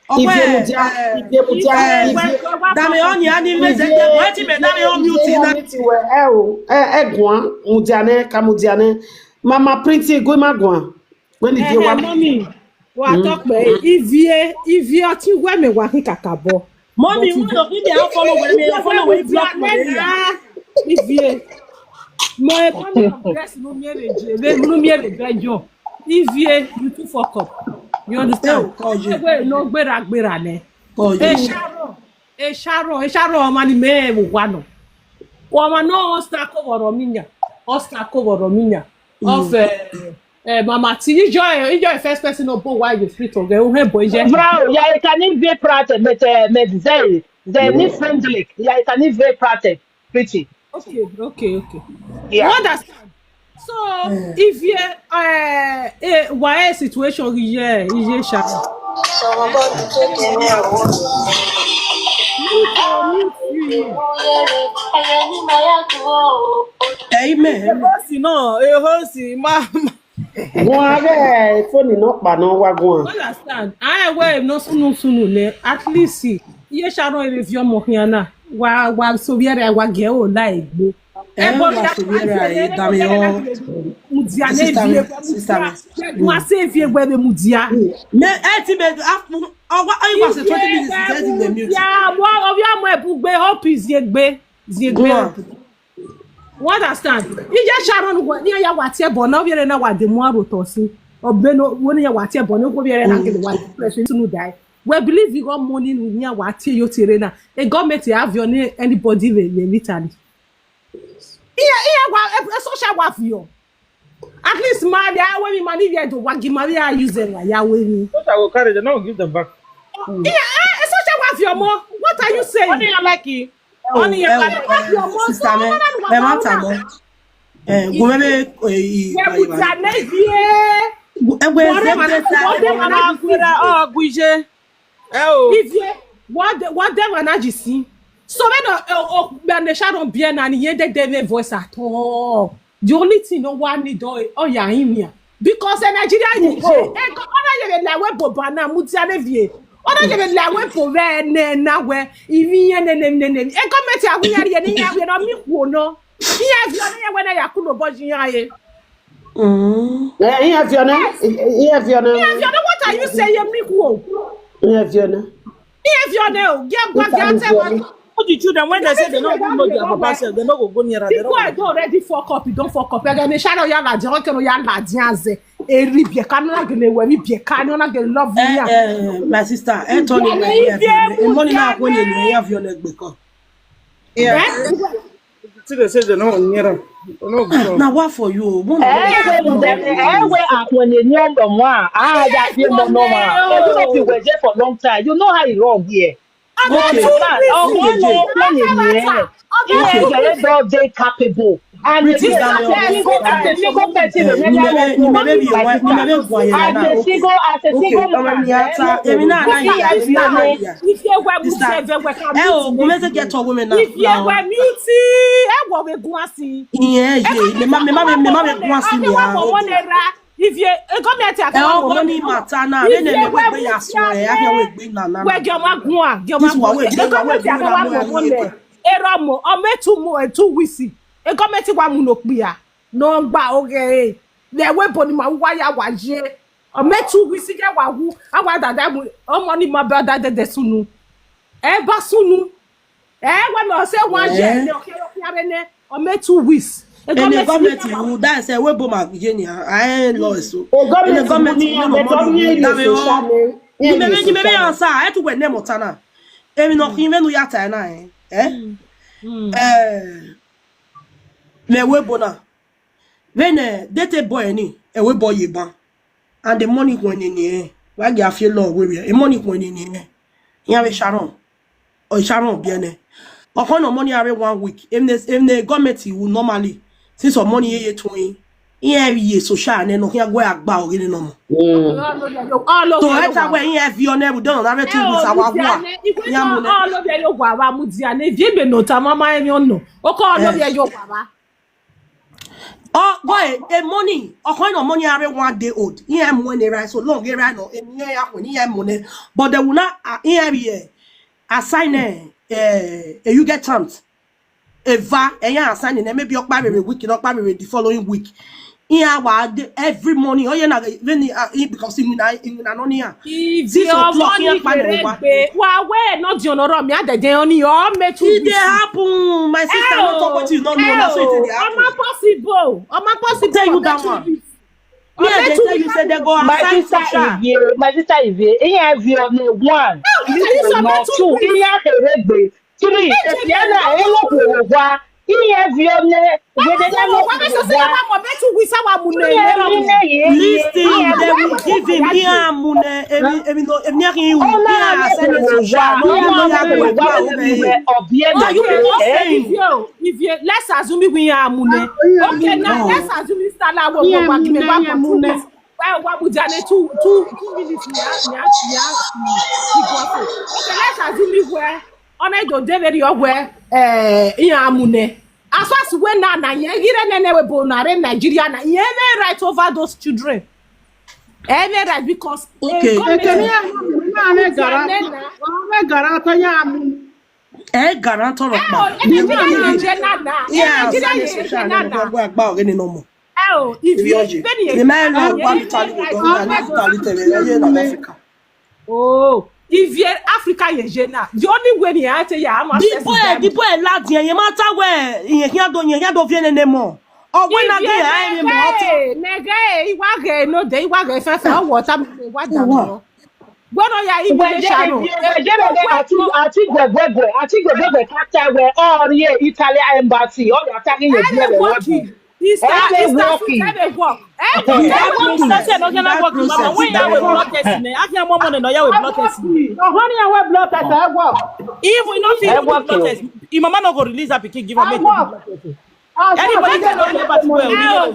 Ọwẹ, Ivie mudia, eh, Ivie mudia, eh, Ivie. Dame on ya ni meze, Ivie, wẹ ti me dame on mute na. Mute wẹ, ẹ o, ẹ, ẹ guan, mudia nẹ, ka mudia nẹ. Mama Pretty, gu ima guan. Wẹ ni Ivie wa. Ẹhẹn, mummy, wa tọ kpẹ, Ivie, Ivie ọtẹn wẹ mẹ wa khin kakabọ. Mummy, wẹ no give me a follow wẹ, me follow wẹ block me ya. Ivie. Mo e mummy dress no mi ere je, no mi ere bejo. Ivie, you too fuck up. You understand? Ẹ wẹ no gbera gbera nẹ. Esharo, esharo, esharo ọmwa ni mẹ vbe owa nọ. Ọmwa nọ ọ sa ko vbe ọrọ mi yan. Ọ sa ko vbe ọrọ mi yan. Of, eh, eh, Mama T, you joy, you joy first person no bo why you free to get who help boy je. Bro, ya can even pray to me, me, they, they need friendly. Ya can even pray to Pretty. Okay, okay, okay. Yeah. You understand? So, if you, uh, uh, why a situation here, is a sharp. Amen. Hosi no, e hosi, ma, ma. Guan avbe phone nọ kpa nọ wa guan. Understand? Ae wẹ no sunu sunu nẹ, at least, iye Sharon ere viọ ọmọ khian na. Wa, wa so vbe ẹre wa gie o la egbe. Ẹ, ẹbọ wa ya so vbe ẹre, e dame ọ. Mudia ne sister vie, mi, sister mi. Wa se vie wẹ vbe mudia. Me, ẹ ti me, a, ọwa, ẹ wa se twenty minutes, ẹ ti me mute. Ya, wa, ovbi ọmọ ẹbugbe, hope is yegbe, yegbe. Guan. You understand? Iye Sharon wẹ, ne iran ya wa tie ẹbọ na, ovbi ẹre na wa de mu aro otọ sin. Ọ be no, wẹ ne iran wa tie ẹbọ na, ovbi ẹre na gele wa depression, sunu die. We believe igho money ne iran wa tie yo tie re na. E government ya viọ ne anybody vbe, vbe Italy. Iye, iye wa, e, e social wa viọ. At least ma, they are women, man, if you do what, give Maria use them, like, yeah, women. Social will carry them, no, give them back. Yeah, eh, social wa viọ ọmọ. What are you saying? Only you like it. Only you like it. Sister me, ẹ má ta mọ́. Eh, go mebe, eh, i, yeah, i, put i, your leg here. Ẹgbẹ́ Wọ́n dẹ̀ wà náà, wọ́n dẹ̀ wà náà, Agbera ọgwije. Ẹ o. Ivie, wọ́n dẹ̀ wà náà jì sí. So when o, o, o, Gbanesharo biẹ na ni yẹn dede ne voice at all. The only thing no wa need ọ, ọ ya hin nian. Because eh, Nigeria ye je, eh, go- ọ na yere la we boba na mudia ne vie. Ọ na yere la we bo we ne na we. Ivi yẹn ne ne ne ne. E government a wi yari ne ya we no mi kuo no. Iye viọ ne ya we na ya ku no bo ji ya ye. Mm. Eh, iye viọ ne, iye viọ ne. Iye viọ ne, what are you saying mi kuo? Iye viọ ne. Iye viọ ne o, ge gba ge ate wa. All the children, when they say they no go know their papa self, they no go go near her. They no Before I go. Go already fuck up, you don't fuck up. Again, they shout out yalla, they don't know yalla, they say, "Eri bieka, no na gele we, eri bieka, no na gele love me." Eh, eh, my sister, eh, Tony, my dear, eh, money na go near you, you have your leg back. Yeah. Eh? Till they say they no near her. They no go. Now what for you? One of them. Eh, we akwene ni ọmọ wa. Ah, ya fi mo no ma. You know, we were there for long time. You know how it run here. Okay. Ọmọ no plan here. He is very, very day capable. And the British thing is that Diamond. Single, as a single person, you never want to be like this. As a single, as a single man, eh? Èmi náà náà yà sí ọmọ yà. If you were Sister, mute, ẹ o, go make get to women now. If you were mute, ẹ wọ we gun asi. Ìyẹn ye, mi ma mi ma mi ma mi gun asi mi ah. If you e government a Ẹ o, go ni mata na, me ne me we gbe ya so ẹ, a fi we gbe na na. We ge ọmọ gun a, ge ọmọ gun. E government a wa mo mo ne. Erọ mo, ọmọ two mo, two weeks. E government wa mu no kpia. No gba oghe. Vbe ẹvbo ebo ni ma ru wa ya wa ye. Ọ mẹ two weeks ighẹ wa wu, a wa dada mu, ọmọ ni ma ba da dẹdẹ sunu. Ẹ ba sunu. Ẹ wẹ mẹ ọ sẹ one year ne ọ khian rre nẹ, ọ mẹ two weeks. Ene government ru da ẹsẹ ẹvbo ebo ma ye ni a ẹ lọ eso. Ene government ru ne ọmọ ni ru da mẹ ọ. Ni mẹ vbe ni mẹ vbe answer, ẹ tu wẹ ne mọ ta na. Emwi ne ọ khin vbene u ya ta na ẹ. Ẹ. Ẹ. Mẹ ẹvbo ebo na. Vbene dete boy ni, ẹvbo ebo ye ban. And the money khuẹn nene ẹnrẹn, wa gia fi lọ werriẹ, e money khuẹn nene ẹnrẹn. Iran vbe Sharon, ọ Sharon biẹ nẹ. Ọkhọn nọ money avbe one week, emwi ne government ru normally, since ọ money ye ye tuẹn, iran vbe ye social nẹ ne ọ khian gu agba ọghe nene ọmọ. To ẹta wẹ iran viọ nẹ vbe udọnọ na vbe two weeks a wa gua, iran mu nẹ. Ọlọvie yo wa vba mudia ne viẹ ebe ne ọ tama ma emwi ọnọ, okọ ọlọvie yo wa vba. Ọ boy, e money, ọkhọ nọ money avbe one day old. Iran mu ne right so long era no, emi iran ya khuẹ, iran mu nẹ. But they will not, uh, iran be, uh, assign, uh, uh, you get chance. Eva, iran assign nẹ, maybe ọkpa vbe week, ọkpa vbe the following week. Iran wa dey every morning. Oh yeah, na when he, uh, he, because he na, he na no near. Six o'clock, iran kpa nẹ wa. Wa we no di ọnọ rọ mi adede oni o me two. It dey happen, my sister. No talk wetin you no know. Na so it dey happen. Ọmọ possible. Ọmọ possible. Tell you that one. Me, I dey tell you say they go outside social. My sister Ivie, my sister Ivie, iye vi ọnẹ one. This is not two. Iye akẹrẹgbe. Three. Efiana, ẹ lọ khuo wa. Iye vi ọnẹ. Wede na lọ khuo wa. Iye mi ne ye. Listen, they will give him iye amune. Emi, emi no, emi akhin iwu. Iye asene social. No, no, no, no, no, no, no, no. Are you not saying? If you, if you, let's assume we iye amune. Okay, now let's assume this time we go back, give me back for two weeks. Why, why would you two, two, two minutes? Yeah, yeah, yeah. Okay, let's assume we were. Ọna do de veri ọ wẹ, eh, iran amune. As far as we na na, yen ghi re nene we bo na re Nigeria na, yen ne right over those children. Ẹ ne right because, eh, okay. Ekene ya mu na me gara, me gara ta ya mu. Ẹ gara ta ro pa. Nigeria ye je na na. Nigeria ye je na na. Gba gba ogene no mo. Ẹ o, if you, if any, the man no want to tell you, don't tell you, tell you, tell you, you know, Africa. Oh, if you Africa ye je na, the only way ni a te ya, I'm the boy, the boy lad yen, ye matter where, yen hian do, yen hian do vie ne mo. Or when I get, I am mo. Nege, iwa ge no de, iwa ge fe fe, water me wa da mo. Gbọdọ ya ibi ne ṣaro. Àti, àti gbẹgbẹgbẹ, àti gbẹgbẹgbẹ ká tẹ wẹ, ọ rí Italy embassy, ọ yà tá ní yẹn díẹ̀ lẹ wọ́n bí. Easter, Easter fit ẹ bẹ work. Ẹ bẹ work. Sẹsẹ nọ gẹna work mama. Wọ́n yà wẹ̀ blood test nẹ. A fi ọmọ ọmọ nẹ nọ yà wẹ̀ blood test nẹ. Ọ̀hún ni àwọn blood test ẹ work. Even you no fit do blood test. Your mama no go release her pikin give her make do blood test. Anybody can do blood test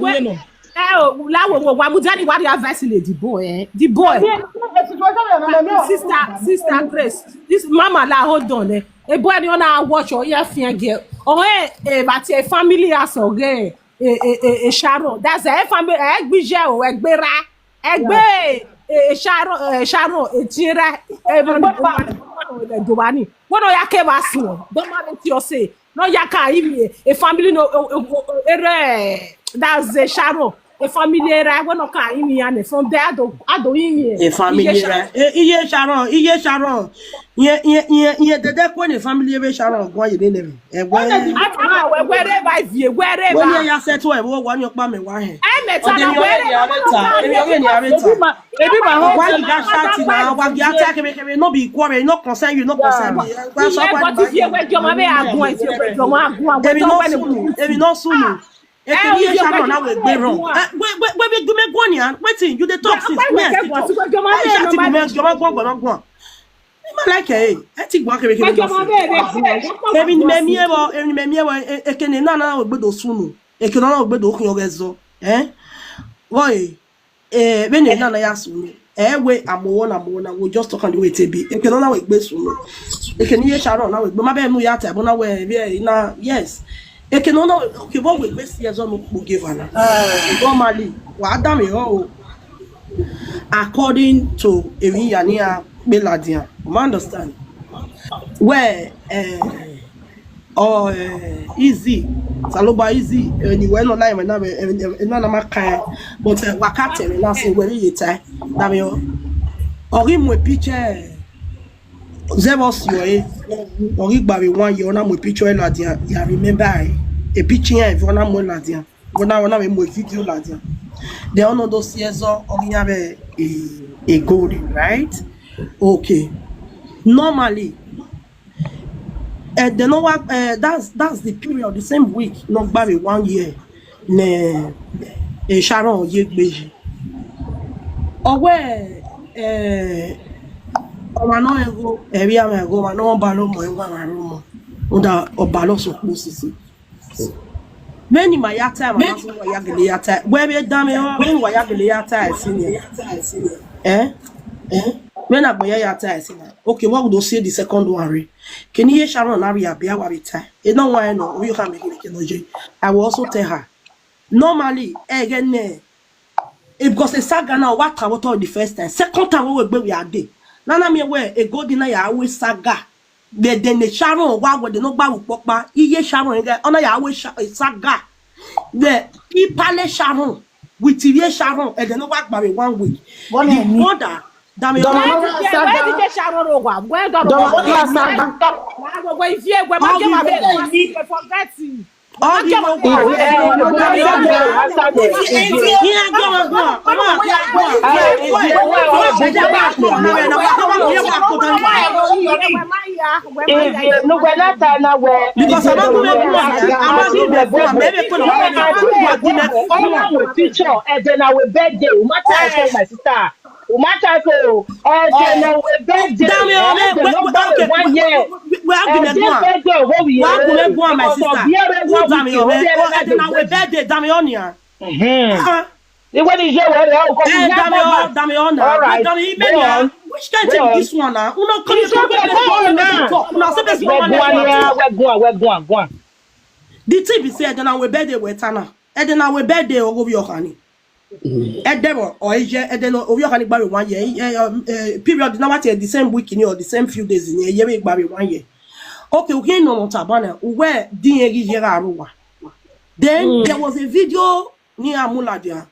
well. Eh, oh, la wo, wo, wa mudia ni wa ria verse le the boy, eh? The boy. Sister, sister Grace, this mama la hold on, eh? A boy ni ona watch or yeah, fian girl. Oh, eh, eh, but a family as okay. Eh, eh, eh, eh, Sharon. That's a family. Eh, gbije o, egbera. Egbe, eh, eh, Sharon, eh, Sharon, eh, Tira, eh, Giovanni. When I came as soon, don't mind what you say. No, ya ka imi, a family no, eh, eh, eh, eh, that's a Sharon. A family era, we no ka imi and from there, I don't, I don't imi. A family era. Eh, iye Sharon, iye Sharon. Iye, iye, iye, iye dede kue ne family ebe Sharon gua ye ne nebe. Ẹwẹ. Ata ma wẹ wẹrẹ ba ivie wẹrẹ ba. Wẹ ya settle ẹvbo wa ni ọkpa mẹ wa hẹn. Ẹ mẹ ta na wẹrẹ. Ebi ma, ebi ma ho. Wa gi ga chat na, wa gi ata kebe kebe, no be equal, no concern you, no concern me. Wa so wa but if you were your mama, I go and you were your mama, I go and we don't want to. Ebi no sunu. Ekene iye Sharon na wẹ gbe wrong. Eh, wẹ, wẹ, wẹ, wẹ, wẹ, me guan yan. Wetin you dey talk since? Me, I still talk. Why you shout me? Guan, guan, guan, guan. I ma like eh. I think guan kebe kebe. Emwi ni mẹ miẹn vbọ, emwi ni mẹ miẹn vbọ, e-, ekene na na wẹ gbe do sunu. Ekene na wẹ gbe do khian ọghẹ zọ. Eh? Boy, eh, vbene na na ya sunu. Eh, we amowo na, amowo na, we just talk and wait a bit. Ekene na wẹ gbe sunu. Ekene iye Sharon na wẹ gbe. Ma be nu ya ta, but na we, we, na, yes. Ekene na wẹ, okay, but we gbe si ezo no kpo give ana. Normally, wa da me ho. According to emwi ya ni a kpe ladian, you understand? Wẹ, eh, ọ, eh, easy, Saloba easy, eh, ni wẹ nọ na, wẹ na, wẹ, eh, eh, na na ma kan, but, eh, wa ka tẹ mwẹ na se wẹ ye ta, da me ho. Ọ ghi mu picture, zẹ vbọ si ọre, ọ ghi gba vbe one year, ọ na mu picture ladian, ya remember, eh, picture iran, ọ na mu ladian. Wẹ na, wẹ na vbe mu video ladian. Then ọ nọ do si ẹzọ, ọ ghi ya vbe e, e gold, right? Okay. Normally, eh, then no wa, eh, that's, that's the period, the same week, no gba vbe one year, ne, eh, Sharon ye gbe yi. Ọ wẹ, eh, ọmwa nọ ẹgho, ẹvbi amwa ẹgho, ọmwa nọ ọba lọ mọ, ẹwa mwa rọ mọ. Uda ọba lọ sọ kpo sisi. Vbene ima ya ta, ma na sunu wa ya gele ya ta. Wẹ vbe dan mwẹ, vbene wa ya gele ya ta ẹse nian. Eh? Eh? Vbene agbọn ya ya ta ẹse na. Okay, wa do see the second one re. Kene iye Sharon na rhie abia wa vbe ta. E na wa nọ, ovbi okha mẹ gele ke nọ ye. I will also tell her. Normally, ẹghẹ nẹ, eh, because a saga na wa ta vbe otọ the first time. Second time we wẹ gbe we a dey. Na na miẹn wẹ e gold na ya ru saga. Vbe ẹdẹ ne Sharon wa wẹ ẹdẹ ne ọ gba vbe ukpọkpa, iye Sharon ghẹ, ọ na ya ru sa-, saga. Vbe ipale Sharon, with ivie Sharon, ẹdẹ ne ọ wa gba vbe one week. The mother, da me ho. Where did the Sharon ro wa? Where the Sharon? Where ivie, where ma ke ma be forget. Ọ ghi vbe guan. Iran guan, guan, guan. Ọ ma guan. Because a ma gu mwẹ guan, a ma gu mwẹ guan, mẹ vbe kpe ne ọ ma guan, mẹ vbe kpe ne ọ ma guan. Ọ ma wẹ picture, ẹdẹ na wẹ birthday, u ma ta ẹse, my sister. U ma ta ẹse o, ẹdẹ na wẹ birthday, da me ho, ẹdẹ na wẹ one year. Wẹ a gu mwẹ guan. Wa gu mwẹ guan, my sister. Who da me ho, man? Oh, ẹdẹ na wẹ birthday, da me ho nian. Mhm. Ah. Iwe ni ye wẹ rẹ o, 'cause eh, da me ho, da me ho na. All right. Da me ho, go on. Which kind thing be this one now? Una come here, come here, come here now. Una say this one. Wẹ guan, wẹ guan, wẹ guan, guan. The thing be say, ẹdẹ na wẹ birthday wẹ ta na. Ẹdẹ na wẹ birthday, ọ ghi ovbi okha ni. Ẹdẹ vbọ, ọ ye, ẹdẹ ne ovbi okha ni gba vbe one year, eh, eh, period na wa tie the same week ni or the same few days ni, ẹ ye vbe gba vbe one year. Okay, u khian nọ mọ ta banna, u wẹ di irẹn ghi ye gha rre uwa. Then there was a video ni a mu ladian.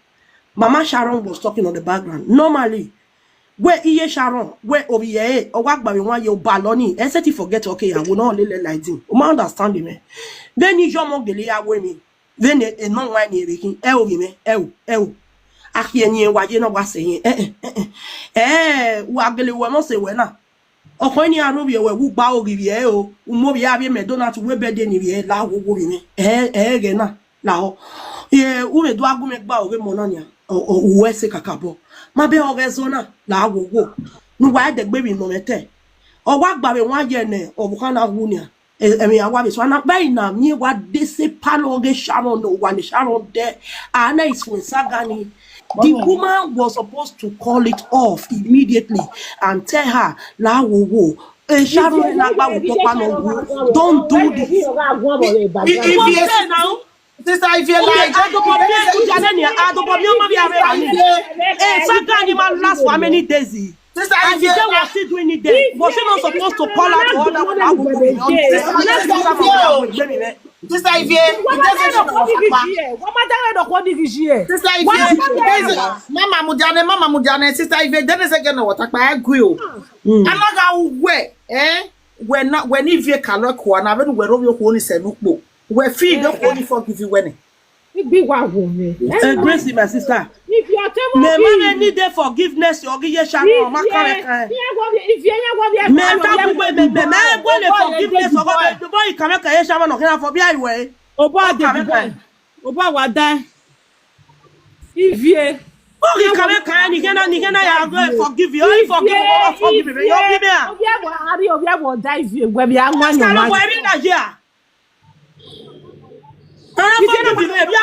Mama Sharon was talking on the background. Normally, wẹ iye Sharon, wẹ ovbi ẹre, ọ wa gba vbe one year, ọba lọ ni, ẹ sẹtin forget, okay, ya wo nọ lele like this. U ma understand me? Vbene iye ọmọ gele ya wẹ emwi, vbene enọ wan ni ere khin, ẹ o vbi mwẹ, ẹ o, ẹ o. A khiẹ ni wa ye na wa sẹ yẹn, eh, eh, eh, eh. Eh, wa gele wẹ mọ se wẹ na. Ọkhọ ni a rhovbiẹ wẹ, wu gba oghi vbiẹ o, u mu ovbi a vbiẹ McDonald's, wẹ birthday ni vbiẹ, la wo wo vbi mwẹ. Eh, eh, ẹghẹ na, lahọ. Eh, u vbe do a gu mwẹ gba oghe mọ na nian, ọ, ọ, u wẹ sẹ kakabọ. Ma bẹ ọghẹ zọ na, la wo wo. Ne uwa dẹgbe vbe nọ mwẹ te. Ọ wa gba vbe one year nẹ, ọvbokhan na wu nian. Emwi a wa vbe suẹn na, vbe na miẹn wa de sẹ palọ ghe Sharon ne owa ne Sharon dẹ. And that is when Sagani, the woman was supposed to call it off immediately and tell her, la wo wo, eh, Sharon na gba wo kpokpa no wo, don't do this. If, if, if, Sister Ivie, like, adobọ mi, Sagani ma last for how many days? Sister Ivie, they were still doing it then. Was she not supposed to call out to other one? I would go beyond this. Sister Ivie, Sister Ivie, Sister Ivie, Mama Mujane, Mama Mujane, Sister Ivie, then they say, "Get no water, I agree." Anaga uwe, eh? Wẹ na, wẹ ni Ivie ka lọ kua na, vbene uwẹ rhovbiẹ okhuo ni sẹ ne ukpo. Wẹ fi ivbi okhuo ni forgive wẹ nẹ. Igbi wa wo mwẹ. Eh, Grace, my sister. If you are table Me ma me need the forgiveness, you give Sharon, ma ka me kan. If you are, if you are, Mẹ ta kugbe, mẹ, mẹ, mẹ gbe le forgiveness, ọgọ, the boy ka me kan ye Sharon, no, can forgive you, eh? Obo ade the boy. Obo wa da. Ivie. Oh, he can make kind, he cannot, he cannot, I go forgive you. Oh, he forgive you, oh, forgive me. You be there. Obi abo ari, obi abo da Ivie, we be anwa. Pastor, no, boy, be na here. Can I forgive you, baby?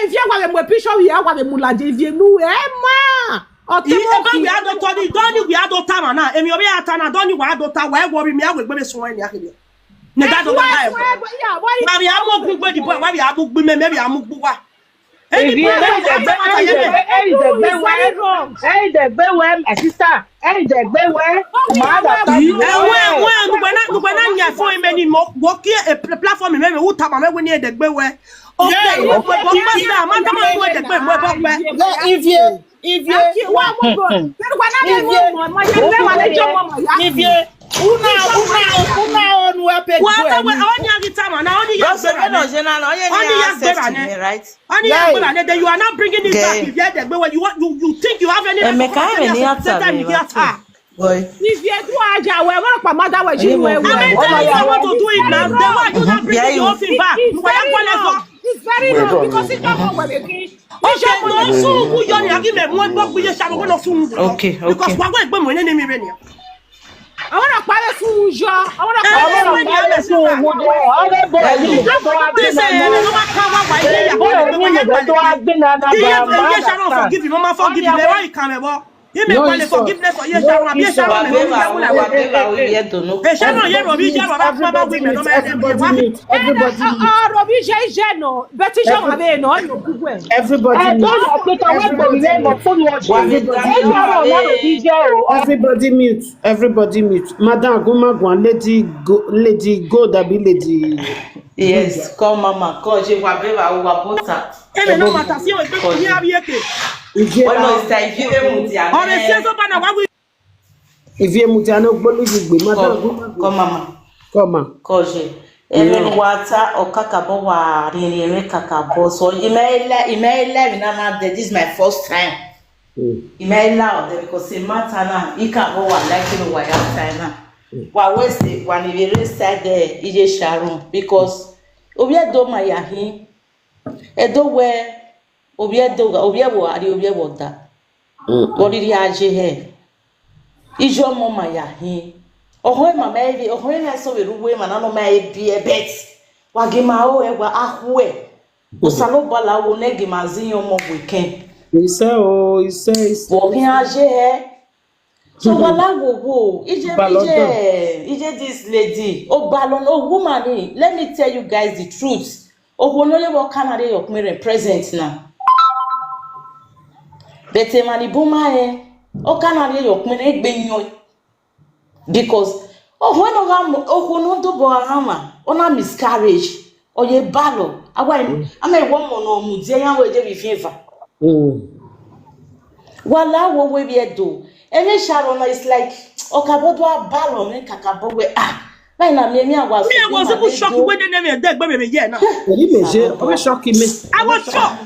Ivie wa le mu picture, Ivie wa le mu ladian, Ivie nu, eh, ma. Ọtẹn, we are not talking, don't we are not talking now. Emi obi ata na, don't we are not talking. Why worry me? I will be so any akele. Ne da do ba. Wa bi amu gbe the boy, wa bi amu gbe me, me bi amu gbe wa. Ivie, ẹ i dẹgbe, ẹ i dẹgbe wẹ, ẹ i dẹgbe wẹ, my sister, ẹ i dẹgbe wẹ, ma da ta. Ẹwẹ, ẹwẹ, nugbe na, nugbe na yan fo ime ni mo, wo ki e pl-, platform me, me u tama me we ni e dẹgbe wẹ. Okay, okay, but pastor, ma tama we dẹgbe mo, but Ivie, Ivie, Ivie, una, una, una onu epe. Wa ta we, oni agi tama na, oni ya gbera ne. Oni ya gbera ne. Oni ya gbera ne, then you are not bringing this back. Ivie dẹgbe wẹ, you want, you, you think you have any right to come and tell me at the same time you get her? Ivie do aja we, what pa mother we, you we. How many times I want to do it now? Then why you not bringing the whole thing back? It's very wrong. It's very wrong because it's not what we Okay, no, so who you are, give me one book, we just have a one of two. Okay, okay. Because what we, we, we, we, we, I want to buy a food, y'all. I want to buy a food. This is no matter what, why you are. Forgive me, mama, forgive me. Why you come and what? He may want forgiveness for yes, I want yes, I want. Everybody mute. Everybody mute. Everybody mute. Everybody mute. Everybody mute. Everybody mute. Everybody mute. Everybody mute. Madam Gumagwan, Lady Go, Lady Gold, abi Lady. Yes, come mama, come, je wa be wa wa bota. Ene no matter, si o gbe ko ni abi eke. Ije. Well, no, it's like if you dey mudia. Ore si eso ba na wa wi. Ivie mudia no gbolu yi gbe, madam. Come, come, mama. Come, ma. Koje. Ene wa ta okakabọ wa riri ere kakabọ. So, ime ele, ime ele na na de, this is my first time. Mm. Ime ele o de because e matter na, ikabọ wa like no wa ya time na. Mm. Wa we say, wa ni vbe re side there, iye Sharon, because ovbi Ẹdo ma ya hin. Ẹdo wẹ, ovbi Ẹdo gha, ovbi ẹvbo gha rrie, ovbi ẹvbo da. Mm. Vbe ọ rhirhi a ye hẹ, iye ọmọ ma ya hin. Ọhọn ima mẹ vbe, ọhọn ima eso vbe rre uwu emwa na nọ ma e biẹ, but wa gie ima ro ẹwa a khuẹ. Osanobua la wo ne gie ima zẹ iran ọmọ we kẹn. Isẹ o, isẹ, isẹ. Vbe ọ khian ye hẹ? So, wa la wo wo, iye, iye, iye this lady, Obalọ, no woman ni, let me tell you guys the truth. Okhuo ne ọ ye vbe ọka na rrie ye ọkpẹn rẹn present na. But emwa ni bun ma rẹn, ọka na rrie ye ọkpẹn rẹn egbe yọn. Because okhuo ne ọ gha mu, okhuo ne ọ dobọ gha mwa, ọ na miscarriage, ọ ye balọ, a wa, a ma wẹ ọmọ ne ọ mudia iran wẹ je vbe fian eva. Mm. Wa la wo wo vbe Ẹdo. Emwi Sharon na is like, ọ kakabọ do a balọ mwẹ kakabọ wẹ, ah, na na miẹn emwi a wa. Me, I was even shocked when they never did, but me, yeah, now. Eri me je, o me shock me. I was shocked.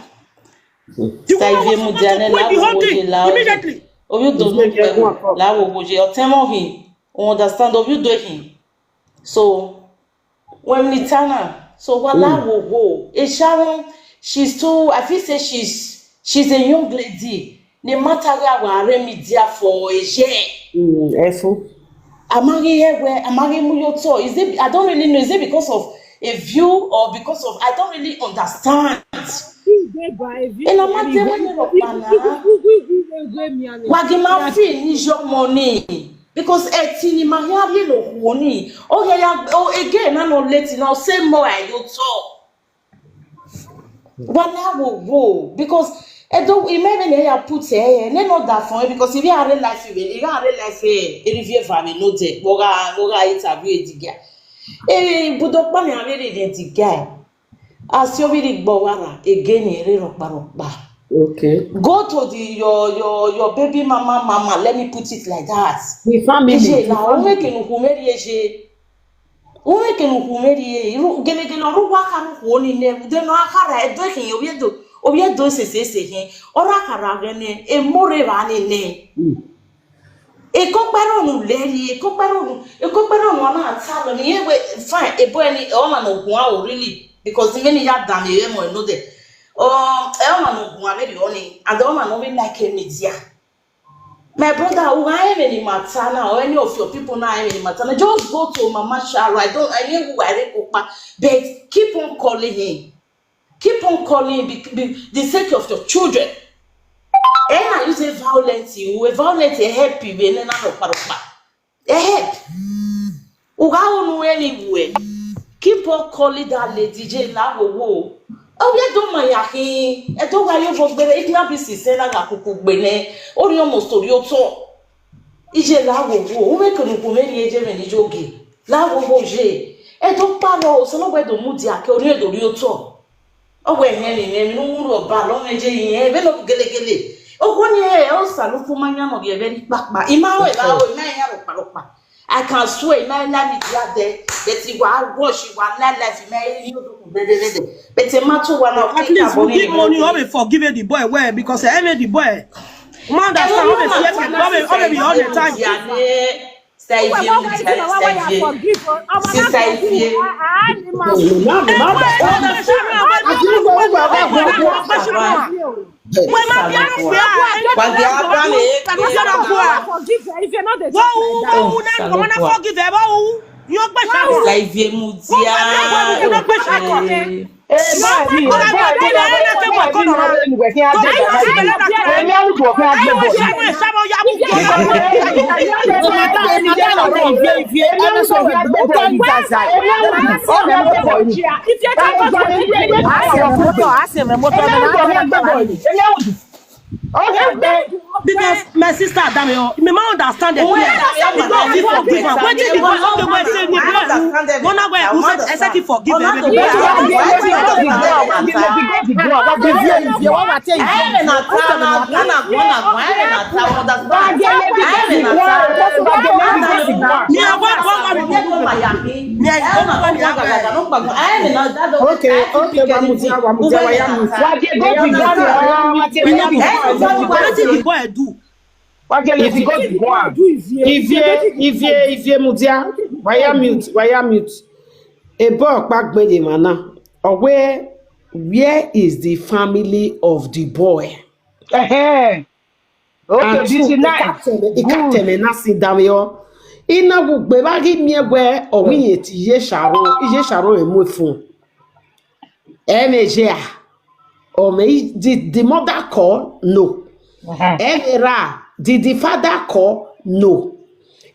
The woman was supposed to quit the whole thing immediately. Ovbi Odo no kpẹ, la wo wo ye, ọtẹn mwẹ hin, u understand, ovbi Odo hin. So, when we ta na, so wa la wo wo. E Sharon, she's too, I feel say she's, she's a young lady. No matter where wa re media for a year. Mm, ẹfu. A ma ghi hẹ wẹ, a ma ghi mu ye otọ. Is it, I don't really know. Is it because of a view or because of, I don't really understand. Ena ma de wẹ ne rhọkpa na. Wa ghi ma fi ni yọ ọmọ ni. Because ẹtin ni ma hia rhie ne okhuo ni. Ọ hia ya, o, ege na nọ leti na, ọ sẹ mọ ra ye otọ. Wa na wo wo, because Edo, imẹ vbe ne ya put ẹ, ne no da fọn, because if you are real life, if you are real life, eh, if you are no de, wo ga, wo ga interview the guy. Eh, but ọkpa ni avbe rere the guy. Asi ovbi rre igbo wa ra, ege ni rre rhọkpa rhọkpa. Okay. Go to the, your, your, your baby mama, mama, let me put it like that. The family. Ije la, o me kenu ku me rie je. Uwẹ kene ukhu mwẹ rhie, iru gelegele ọ rre uwa khare ukhuo ni nẹ, de ne ọ gha khare ẹdẹ khin, ovbi Ẹdo, ovbi Ẹdo sese ese khin, ọ rre khare aghẹ nẹ, emọ rre evba ni nẹ. Ekọkpẹrọ ne u lẹ rhie, ekọkpẹrọ ne, ekọkpẹrọ ne ọ na ta lọ, ne irẹn wẹ, fine, ebo ẹni, ọmwa ne ọ guan o, really, because many ya danmwehọ ẹmwẹ nodẹ. Ọ, ẹ ọmwa ne ọ guan vberriọ ni, and ọmwa ne ọ vbe like media. My brother, u gha rẹn emwi ne ima ta na, or any of your people na rẹn emwi ne ima ta na, just go to Mama Sharo. I don't, I ain't who I rate Opa, but keep on calling him. Keep on calling him be, be, the sake of your children. Ẹ na use violence, you, violence, ẹ help you, ẹ na rọkpa rọkpa. Ẹ help. U gha ru ne u rẹn ni wuẹ. Keep on calling that lady, je la wowo. Ọ vbe do ma ya khin, ẹ do gha yo vbe gbere, it na be sise na gha kuku gbe nẹ, ọ rhie almost orhiotọ. Ije la wowo, u vbe kere ukhu mwẹ rhie je mwẹ ni yo gie. La wowo ye. Ẹ do kpa nọ, Osanobua do mudia ke orhiọn do rhiotọ. Ọ wẹ hẹn ni mwẹ, emwi ne u ru ọba, lọ mwẹ je yi hẹn, vbene ọ gelegele. Okhuo ni ẹ, ọ sa ne ukhu ma yan nọ rhie vbe ẹre kpakpa. I ma ho evba ho, I ma yan rhọkpa rhọkpa. I can swear, I ma la media there, but I wa watch, I wa la live, I ma use you to bede bede. But I ma to wa na. At least we give money, we forgive the boy well, because every the boy. Man, that's how we see it, we, we be all the time. Sister Ivie, Sister Ivie. Sister Ivie. Wẹ ma bia fia, wa gẹ Abraham, eh, forgive her if you're not the type like that. Wo wu, wo wu, na ọmọ na forgive her, wo wu. Yo gbe sa. Sister Ivie mudia. Wo wu, wo wu, wo wu, wo wu. Because my sister Adame, oh, me ma understand the prayer. Because he forgive am. Wetin the boy, okay, well, say the boy who, one of where who said, I said he forgive everybody. Me, I want one, one, one. Me, I want one, one. Okay, okay, wa mudia, wa mudia, wa ya mudia. Wetin the boy do? Ivie, Ivie, Ivie, Ivie mudia. Wa ya mute, wa ya mute. Ebo ọkpa gbe ye emwa na. Ọ wẹ, where is the family of the boy? Ẹhẹn. Okay, and this so, is nice. Ikatẹmẹ, ikatẹmẹ na sit down yọ. I na wu gbe vba ghi miẹn wẹ ọ wẹ iyẹn ti Iye Sharo, Iye Sharo emu efun. Ẹmwẹ ye a, ọ mẹ, the, the mother call, no. Uh-huh. Ẹmwẹ ra, did the father call? No.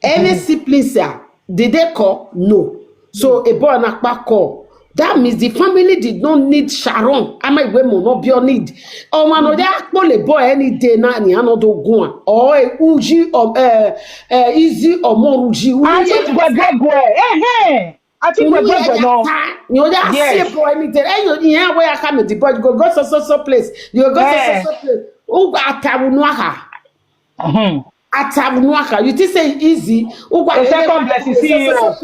Ẹmwẹ siblings a, did they call? No. So, ebo na kpa call. That means the family did not need Sharon. Ama iwe mo no be need. Ọmwa nọ ya kpọlọ ebo any day na ni a nọ do guan. Or, eh, Uji, um, eh, eh, Izi, or more Uji. Uji. Ati gbẹgbẹgbẹ. Eh, eh. Ati gbẹgbẹgbẹ nọ. Ni o ya say boy any day. Eh, you, yeah, where I come the boy, go, go so, so, so place. You go so, so, so place. Uga atabu no aha. Hmm. Atabu no aha. You think say easy? Uga a second blessing, C E O.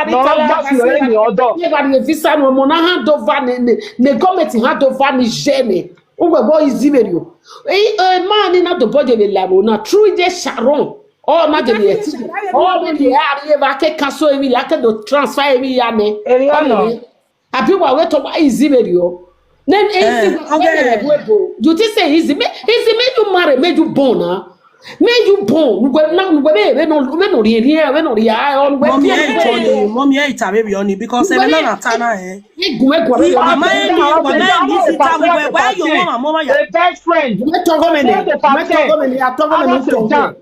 No, boss, you already order. Ye ba ni visa no mo na hand over ni, ni, ni government hand over ni jene. Uga bo easy me yo. Eh, eh, man ni na do body me la mo na. True Iye Sharon. Ọ ma de ye ti. Ọ ma de ye, a ye ba ke cancel emwi ya, ke do transfer emwi ya nẹ. Eri ọnọ. Abi wa wẹ tọ wa easy vberriọ. Then easy, okay. You think say easy? Me, easy make you marry, make you born na. Me you born, uwẹ na, uwẹ vbe, vbe nọ, vbe nọ rhiẹnrhiẹn, vbe nọ rhia, ọ, uwẹ Mọmi, biẹ ẹ i tọ ni, mọmi, ẹ i ta vbe vbiẹ ọni, because ẹmwẹ na na ta na hẹ. Igun mẹ guan vbe. Wa ma eni, wa ma eni si ta vbe, wa yo mama, mama ya. A best friend. Mẹ tọgọ mẹ nẹ, mẹ tọgọ mẹ nẹ, ya tọgọ mẹ nẹ utọ wẹ.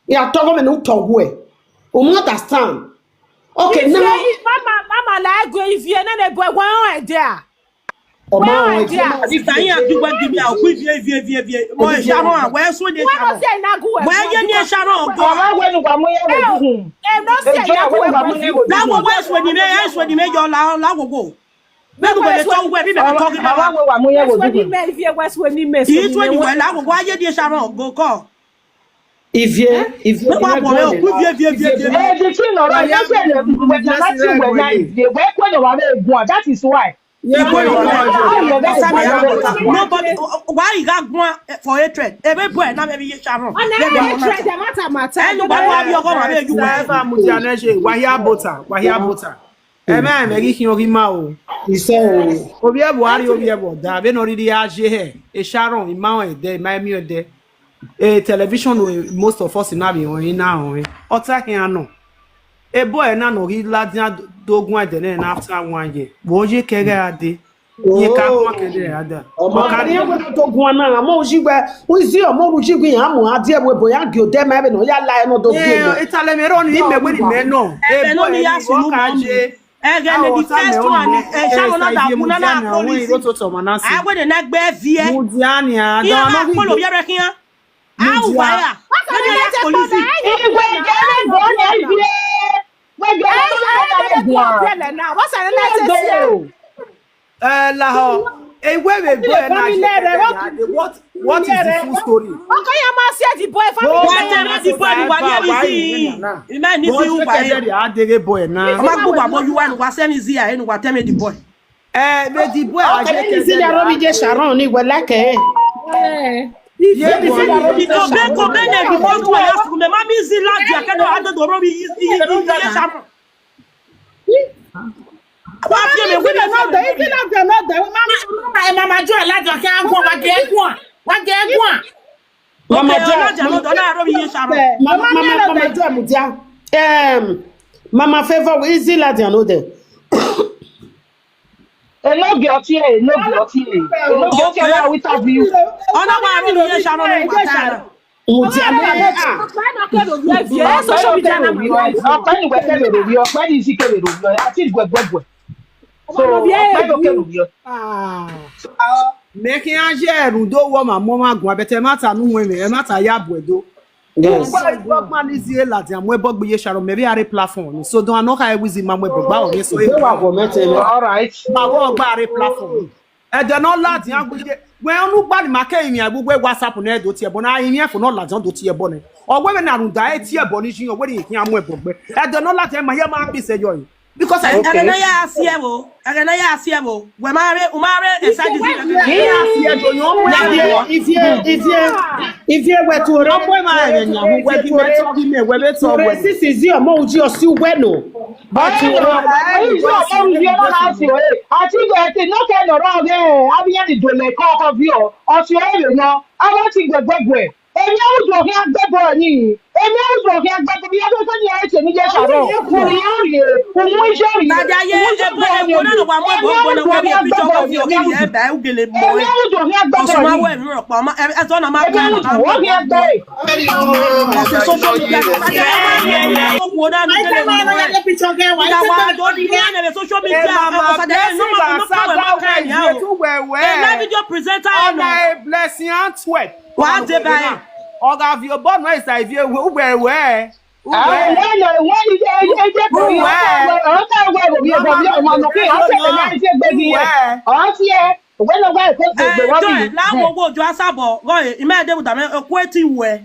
Ya tọgọ mẹ nẹ utọ wẹ. U ma understand. Okay, now. Mama, mama, la ẹgue ivie nene boy, wa họn ẹdẹ a. Ọ ma họn ẹdẹ a. Sister, iran dugbe gi mẹ, ọ ku ivie, ivie, ivie, ivie. Mo Ivie. Sharon, wẹ suẹn ni Wẹ Sharon. Wẹ ye ni Sharon go. Ọmọ wẹ ni wa mu ye wo duhun. Ẹ no se Ejọ na wẹ ni wa mu ye wo Na duhun. Wo wẹ suẹn ni mẹ, ẹ suẹn ni mẹ yọ la, la wo wo. Vbene uwẹ vbe tọ uwẹ, vbe imẹ vbe tọ ghe Baba mama. Wẹ wa mu ye wo Wẹ suẹn ni duhun. Mẹ, ivie, wẹ suẹn ni mẹ, Ii suẹn ni suẹn ni mẹ. Wẹ la wo, wa ye ni Sharon go kọ. Ivie, ivie, Wa ivie wọ mẹ, ọ ku ivie, ivie, ivie, ivie. Ẹ di ti nọ rọ, ẹ sẹ lẹ, wẹ na na ti wẹ na ivie, wẹ ku nọ wa vbe guan, that is why. Nobody, wa i gha guan for hatred. Ebe boy na vbe ye Sharon. Ọna hatred, mata, mata. Ẹnu wa wa vbe ọgọ ma vbe yu wa. Eva mudia nẹ ye, wa hia bota, wa hia bota. Ẹmwẹ, ẹmwẹ ghi khian ghi ma o. Isẹ o. Ovbi ẹvbo a rhie ovbi ẹvbo ọda, vbene ọ rhirhi a ye hẹ, e Sharon, ima rẹn ẹdẹ, ima emiẹn ẹdẹ. E television no, most of us na vbe rẹn, na rẹn. Ọ ta khian nọ. Ebo ẹre na ne ọ ghi ladian do guan ẹdẹ nẹ na after one year. Vbe ọ ye kẹghẹ ra dee? Iye ka guan kẹdẹ ra da. Ọ ma Ọ ka rhie wẹ na do guan na, amọ uyi wẹ, uzi ọmọ ru uyi wẹ, amọ a die ẹvbo ebo ya gie odẹ ma vbene ọ ya la ẹre ne ọ do gie Eh, mẹ. Italẹ mẹ rọ ni mẹ wẹ ni mẹ nọ. Ẹbẹ Ebo nọ ni ẹre ya ni sunu ọ ka mọ ye. Ẹghẹ ne Awa the ọta first mẹ ọ one, ni ẹ, ẹ, Sharon na da gu na na police. Ro to to ma na si. A wẹ de na gbe viẹ. Mudia ni a Iye da ma no kpolo ghi. Viẹ rẹ khian. A u wa ya. What's the Wẹ de na latest police. Order? Igwe gere bo na ivie. Wẹ gere bo na ivie. What's the latest order? Eh, lahọ, eh, wẹ vbe boy na ye kẹdẹ ya dee, what, what is the full story? Okay, ya ma see the boy family. Wa tell me the boy, wa ye easy. Ima ni Boy, si ye uwa kẹdẹ ya dee, boy na. Ọ ma gbe uwa mo yu wa nu, wa sẹ mi zi a, enu wa tell me the boy. Eh, vbe the boy a ye Okay, easy kẹdẹ ya ya ro mi je dee. Sharon ni wẹ like e. Eh. Ye boy. Kobe, kobe ne the boy tu ya fu me, ma mi zi la dia kẹdẹ a dodo ro mi easy, easy, easy, Sharon. Wa fi eme wẹ Mama, Mama Joy, ladian khian guan, wa gẹ guan, wa gẹ guan. Mama Joy, ladian no dọ na aro mi ye Sharon. Mama, Mama, Mama Joy, mudia. Um, Mama Favor, easy ladian no dẹ. Enogie ọtẹn, enogie ọtẹn, enogie ọtẹn wa wi ta bi. Ọna wa aro mi ye Sharon ni wa ta. Mudia ne a. Ọkpa ni wẹ kẹvbe ro vbiẹ, ọkpa ni isi kẹvbe ro vbiẹ, a ti guẹ guẹ guẹ. So, ọkpa ni kẹvbe ro vbiẹ. Mẹ khian ye rhunmwuda owọ ma mu ọmwa guan, but ẹmwata ne uwẹn mwẹ, ẹmwata ya bu ẹdo. Yes. Ọkpa ni zi ladian mu ẹbọ gbe ye Sharon, mẹ vbe a rre platform ni. So, don anọ kha ẹwizi ma mu ẹbọ gba ọghe so. All right. Ma wọ ọgba rre platform ni. Ẹdẹ ne ọ ladian gbe ye, wẹ ọnugba ni ma ke rinmwian vbe uwu WhatsApp nẹ do tie ẹbọ na, rinmwian fo ne ọ ladian do tie ẹbọ nẹ. Ọ wẹ vbene a rhunmwuda e tie ẹbọ ni yi, ọ wẹ rhie khian mu ẹbọ gbe. Ẹdẹ ne ọ ladian ma hia ma bi sẹ yọ yi. Because I Ẹghẹ ne ya si ẹvbo, ẹghẹ ne ya si ẹvbo. Wẹ ma rre, u ma rre, esa di si ẹvbo. Ivie, ivie, ivie, ivie wẹ tuorre. Ọ bu ma ẹghẹ nia, wẹ tuorre. Tuorre sisi zi ọmọ uji ọsi uwẹ no. But tuorre. Ati gẹ ẹte nọ kẹ nọ rọ ghẹ, avbe iran ni do lẹ kọ kọ viọ, ọ si ọre vbe nọ, a wa ti guẹguẹguẹ. Emwi udu ọ khian gbe ẹbọ ni, emwi udu ọ khian gbe ẹbọ, iran do ni ẹ tie ni ye Sharon. Uwẹ rrie, uwẹ iye rrie. Tadẹ aye, ẹbọ ẹbọ na wa mu ẹbọ gbọna wẹ vbe picture wẹ vbe oghi ye ẹbẹ ugele mọ. Emwi udu ọ khian gbe ẹbọ ni. Ọsùn ma wẹ ẹmí rọkpa, ẹsọ na ma gbe ẹbọ. Ọ khian gbe. Social media. Wo na ni gele mọ. Ida wa do ni na social media. Mama, blessing la sada wẹ, wẹ, wẹ. Live video presenter. Ọna e Blessing Antwerp. Wa de ba e. Ọ gha viọ obọ nọ, esa ivie wẹ, wẹ, wẹ. Uwẹ. Wẹ, wẹ, wẹ, ije, ije, ije, Uwẹ. Ọ ta wẹ, wẹ, wẹ, wẹ, ọmọ nọ ke, ọ sẹ na ije gbe gi. Uwẹ. Ọ si ẹ, wẹ nọ wẹ ko gbe wọ bi. La wo wo jo asabọ, gọ e, ima de buda me, equate wẹ.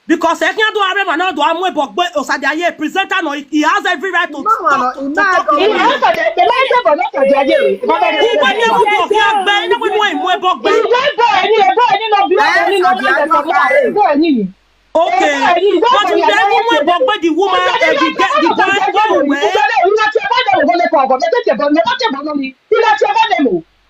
Because ẹ khian do arẹmwa na do a mu ẹbọ gbe Osadia ye presenter nọ, he has every right to talk, to, to talk. He has every right to talk. Uwẹ ni ẹwu do khian gbe, ne wẹ mu ẹbọ gbe. Uwẹ ẹbọ ẹni, ẹbọ ẹni nọ bi, ẹbọ ẹni nọ bi, ẹbọ ẹni. Okay. But you dey even mu ẹbọ gbe the woman, eh, the girl, the boy, go away.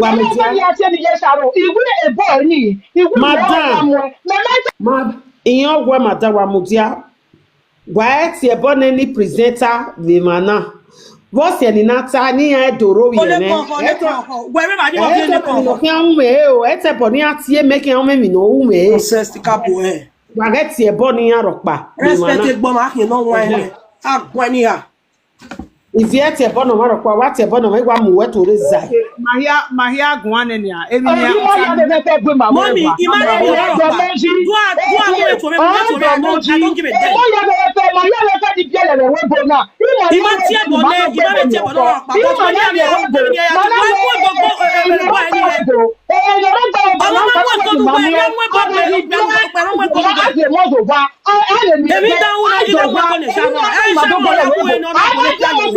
Wa mudia. Iwẹ ebo ni, iwẹ Madam. Wa muẹ. Mẹ, mẹ Ma, iyan wẹ madam, wa mudia. Wa tie ẹbọ nẹ ni presenter vbe emwa na. Vbọsiẹ ne I na ta ne iran do rre ovbi ẹmwẹ. Wẹ vbe ma ni wọ viẹ ne kọ. Khian ru mwẹ o, ẹ te ẹbọ ne iran tie mẹ khian ru mwẹ emwi ne ọ ru mwẹ. Nonsense ka bu ẹ. Wa ghẹ tie ẹbọ ne iran rhọkpa vbe emwa na. Respect egbọn ma khian nọ wan ẹre. A guẹ ne iran. Ivie tie ẹbọ nọ mwa rhọkpa, wa tie ẹbọ nọ mwa, I wa mu wẹ to rre zẹ. Ma hia, ma hia guan nẹ nia, emwi nia. Mummy, I ma rẹn emwi ọrọre ọkpa. Do a, do a mu eto mwẹ, mu eto mwẹ, I don't, I don't give a damn. I ma tie ẹbọ nẹ, I ma vbe tie ẹbọ nọ rhọkpa, but ma hia mwẹ, wa mu eto mwẹ, wa mu ẹbọ gbe, ẹbọ ẹni rẹ. Ọmọ ma mu ẹto ne uwẹ, wa mu ẹbọ gbe, wa mu ẹbọ gbe. Emwi dan ru na ghi do wẹ ko ne Sharon. Ẹ, Sharon ya mu ẹre nọ na ko ne Sharon.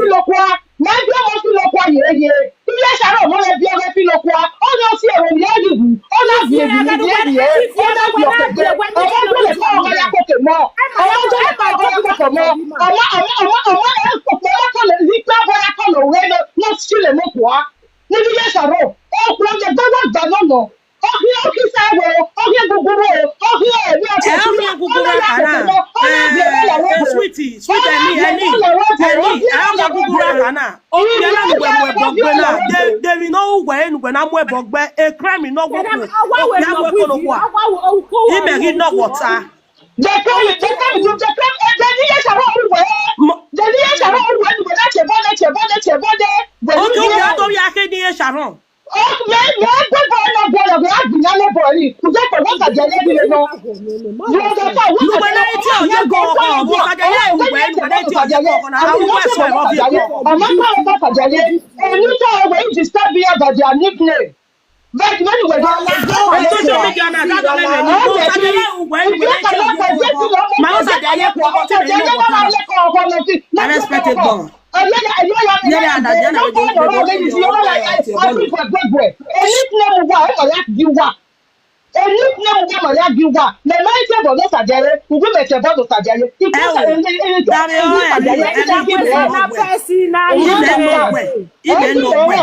Mẹ biẹ ọmọ fi lọ kua ye ye. Iye Sharon ọmọ rẹ biẹ ọmọ fi lọ kua. Ọ na si ẹvbo vbiẹ yi wu. Ọ na viẹ vbiẹ vbiẹ. Ọ na viẹ ọkẹgbẹ. Ọmọ tó lè kọ ọmọ ya koko mọ. Ọmọ tó lè kọ ọmọ ya koko mọ. Ọmọ, ọmọ, ọmọ, ọmọ ẹ koko ya kọ lẹ, ipa ọmọ ya kọ lẹ, ọmọ ẹ nọ si lẹ mọ kua. Ni iye Sharon. Ọ kua ye gba wa gba nọ nọ. Ọ khian, ọ khian sa ẹvbo, ọ khian guguru, ọ khian ẹvbo, ọ khian guguru akana. Eh, sweetie, sweetie, ẹni, ẹni, ẹni, ẹ ọ khian guguru akana. Ovbi ẹmwẹ ne uwẹ mu ẹbọ gbe na, de, de emwi ne ọ ru uwẹ ne uwẹ na mu ẹbọ gbe, e crime ne ọ wu okhuo, okpia mu ẹko ne okhuo. Imẹ ghi nọ wẹ ọta. They call it, they call it, they call it, eh, they need Sharon who were, they need Sharon who were, but that's a body, that's a body, that's a body. Okay, okay, I don't hear any Sharon. Oh, me, me, I go for no boy, I go, I go, no boy. Could you go, what are they doing now? You understand? What are they doing? What are they doing? What are they doing? What are they doing? I'm not going to go for that. And you know, when you disturb me about their nickname. But when you were on social media now, that's not even, no, Osadele, when you were, my Osadele, I respect it, God. Imẹ nọ wẹ, imẹ nọ wẹ,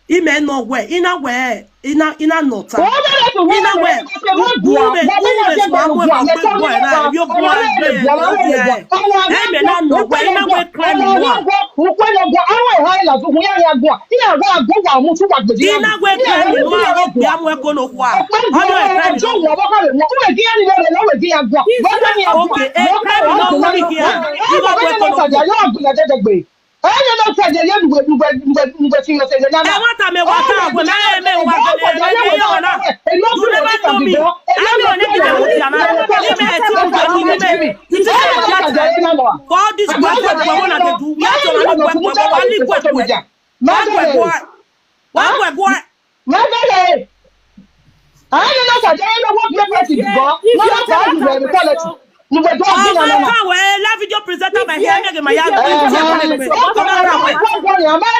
imẹ nọ wẹ, I na wẹ, I na, I na nọ ọta. I na wẹ, u, u vbe, u vbe sua mu ẹbọ gbe ẹbọ ẹre na, emwi ogun a gbe ẹre. Ẹmẹ na nọ wẹ, I na wẹ crime nua. I na wẹ crime nua, ọ gbe a mu ẹko ne okhuo. Ọ yọ crime nua. Okay, e crime nua, ọ gbe a mu ẹko ne okhuo. Ẹ, ẹmwata mẹ wa ta wẹ, mẹ, mẹ wa gele, mẹ, mẹ, you never know me. I know any thing that will be around. Imẹ ẹtu mu do ni, imẹ, it is a theater. For all this gbẹgbẹ gbẹgbẹ una dey do, we have to run gbẹgbẹ gbẹgbẹ, wa ni gbẹgbẹ. Wa gbẹgbẹ. Wa gbẹgbẹ. Mẹgẹrẹ, a i na Osadele ne wọ biẹ president bọ, ne wọ ta ru wẹ ne politics, ne wẹ do ọgbẹn na na. Ọmọ kan wẹ, la video presenter my hair, make my hair.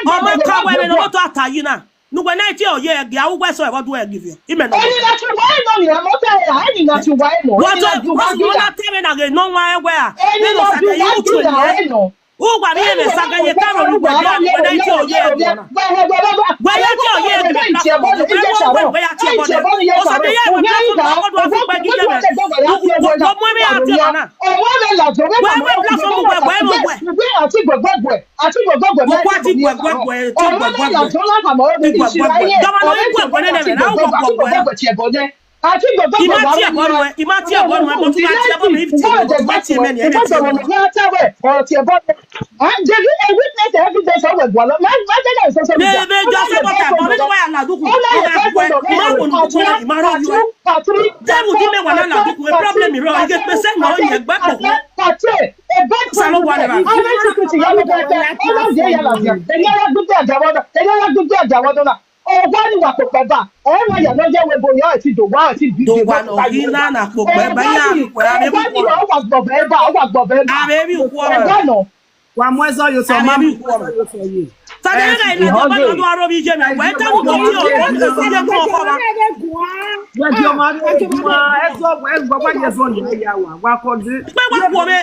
Ọmọ kan wẹ, me no to ata yi na. Ne uwẹ na tie ọ ye ẹgia, uwẹ sẹ ẹvbo do ẹgi viọ. Imẹ nọ. Ẹni na ti wa nọ ni, ọmọ tẹ ya, ẹni na ti wa nọ. What, what, what na tell me na ge nọ wa ẹwẹ a? Ẹni na ti wa nọ. Uwa vbe ẹmwẹ sa gẹ ye taro ne uwẹ dia, uwẹ na tie ọ ye ẹgia na. Wẹ ya tie ọ ye ẹgia na. Wẹ, wẹ, wẹ ya tie ẹbọ nẹ. Osadele ya wẹ platform na, ọ do a fi kpẹ gi ye mẹ. Wẹ, wẹ, wẹ mu ẹmwẹ ya tie ẹbọ na. Wẹ, wẹ platform wẹ, wẹ, wẹ, wẹ. Uwa ti gbẹgbẹgbẹ, ti gbẹgbẹgbẹ, ti gbẹgbẹgbẹ. Gọvanọ i gbẹgbẹ nene mwẹ, na uwa gbẹgbẹ. I ma tie ẹbọ nuẹ, I ma tie ẹbọ nuẹ, but I tie ẹbọ nuẹ, if tie ẹbọ, I ma tie mẹ ni, ẹ mẹ tie ẹbọ. Vbe, vbe just support ẹbọ, vbene wa ya la duku, I ma guẹ, I ma wo ne duku, I ma rhọ yọ. Devil di mẹ wa na la duku, problem rọ, I ghe kpese nọ, ọ yẹn gbe kpokpo. Osanobua nẹ ra. Ọgua ni wa kpokpẹ ba, ẹ ma ya nọ ye wẹ ebo ya, ẹ ti do wa, ẹ ti do wa nọ, ghi na na kpokpẹ ba, ya kpokpẹ, a vbe vbe ukhuo. A vbe vbe ukhuo. Ọgua nọ. Wa mu ẹzọ ye otọ, ma mu ẹzọ ye otọ ye. Tade na na do aro vbe iye mẹ, wẹ te mu ko ti o, o ye ko ko ba. Wẹ gi ọmwa rre, ẹzọ, ẹzọ, wa ye ẹzọ ya, ya wa, wa kọ de. Kpe wa khuọ mwẹ.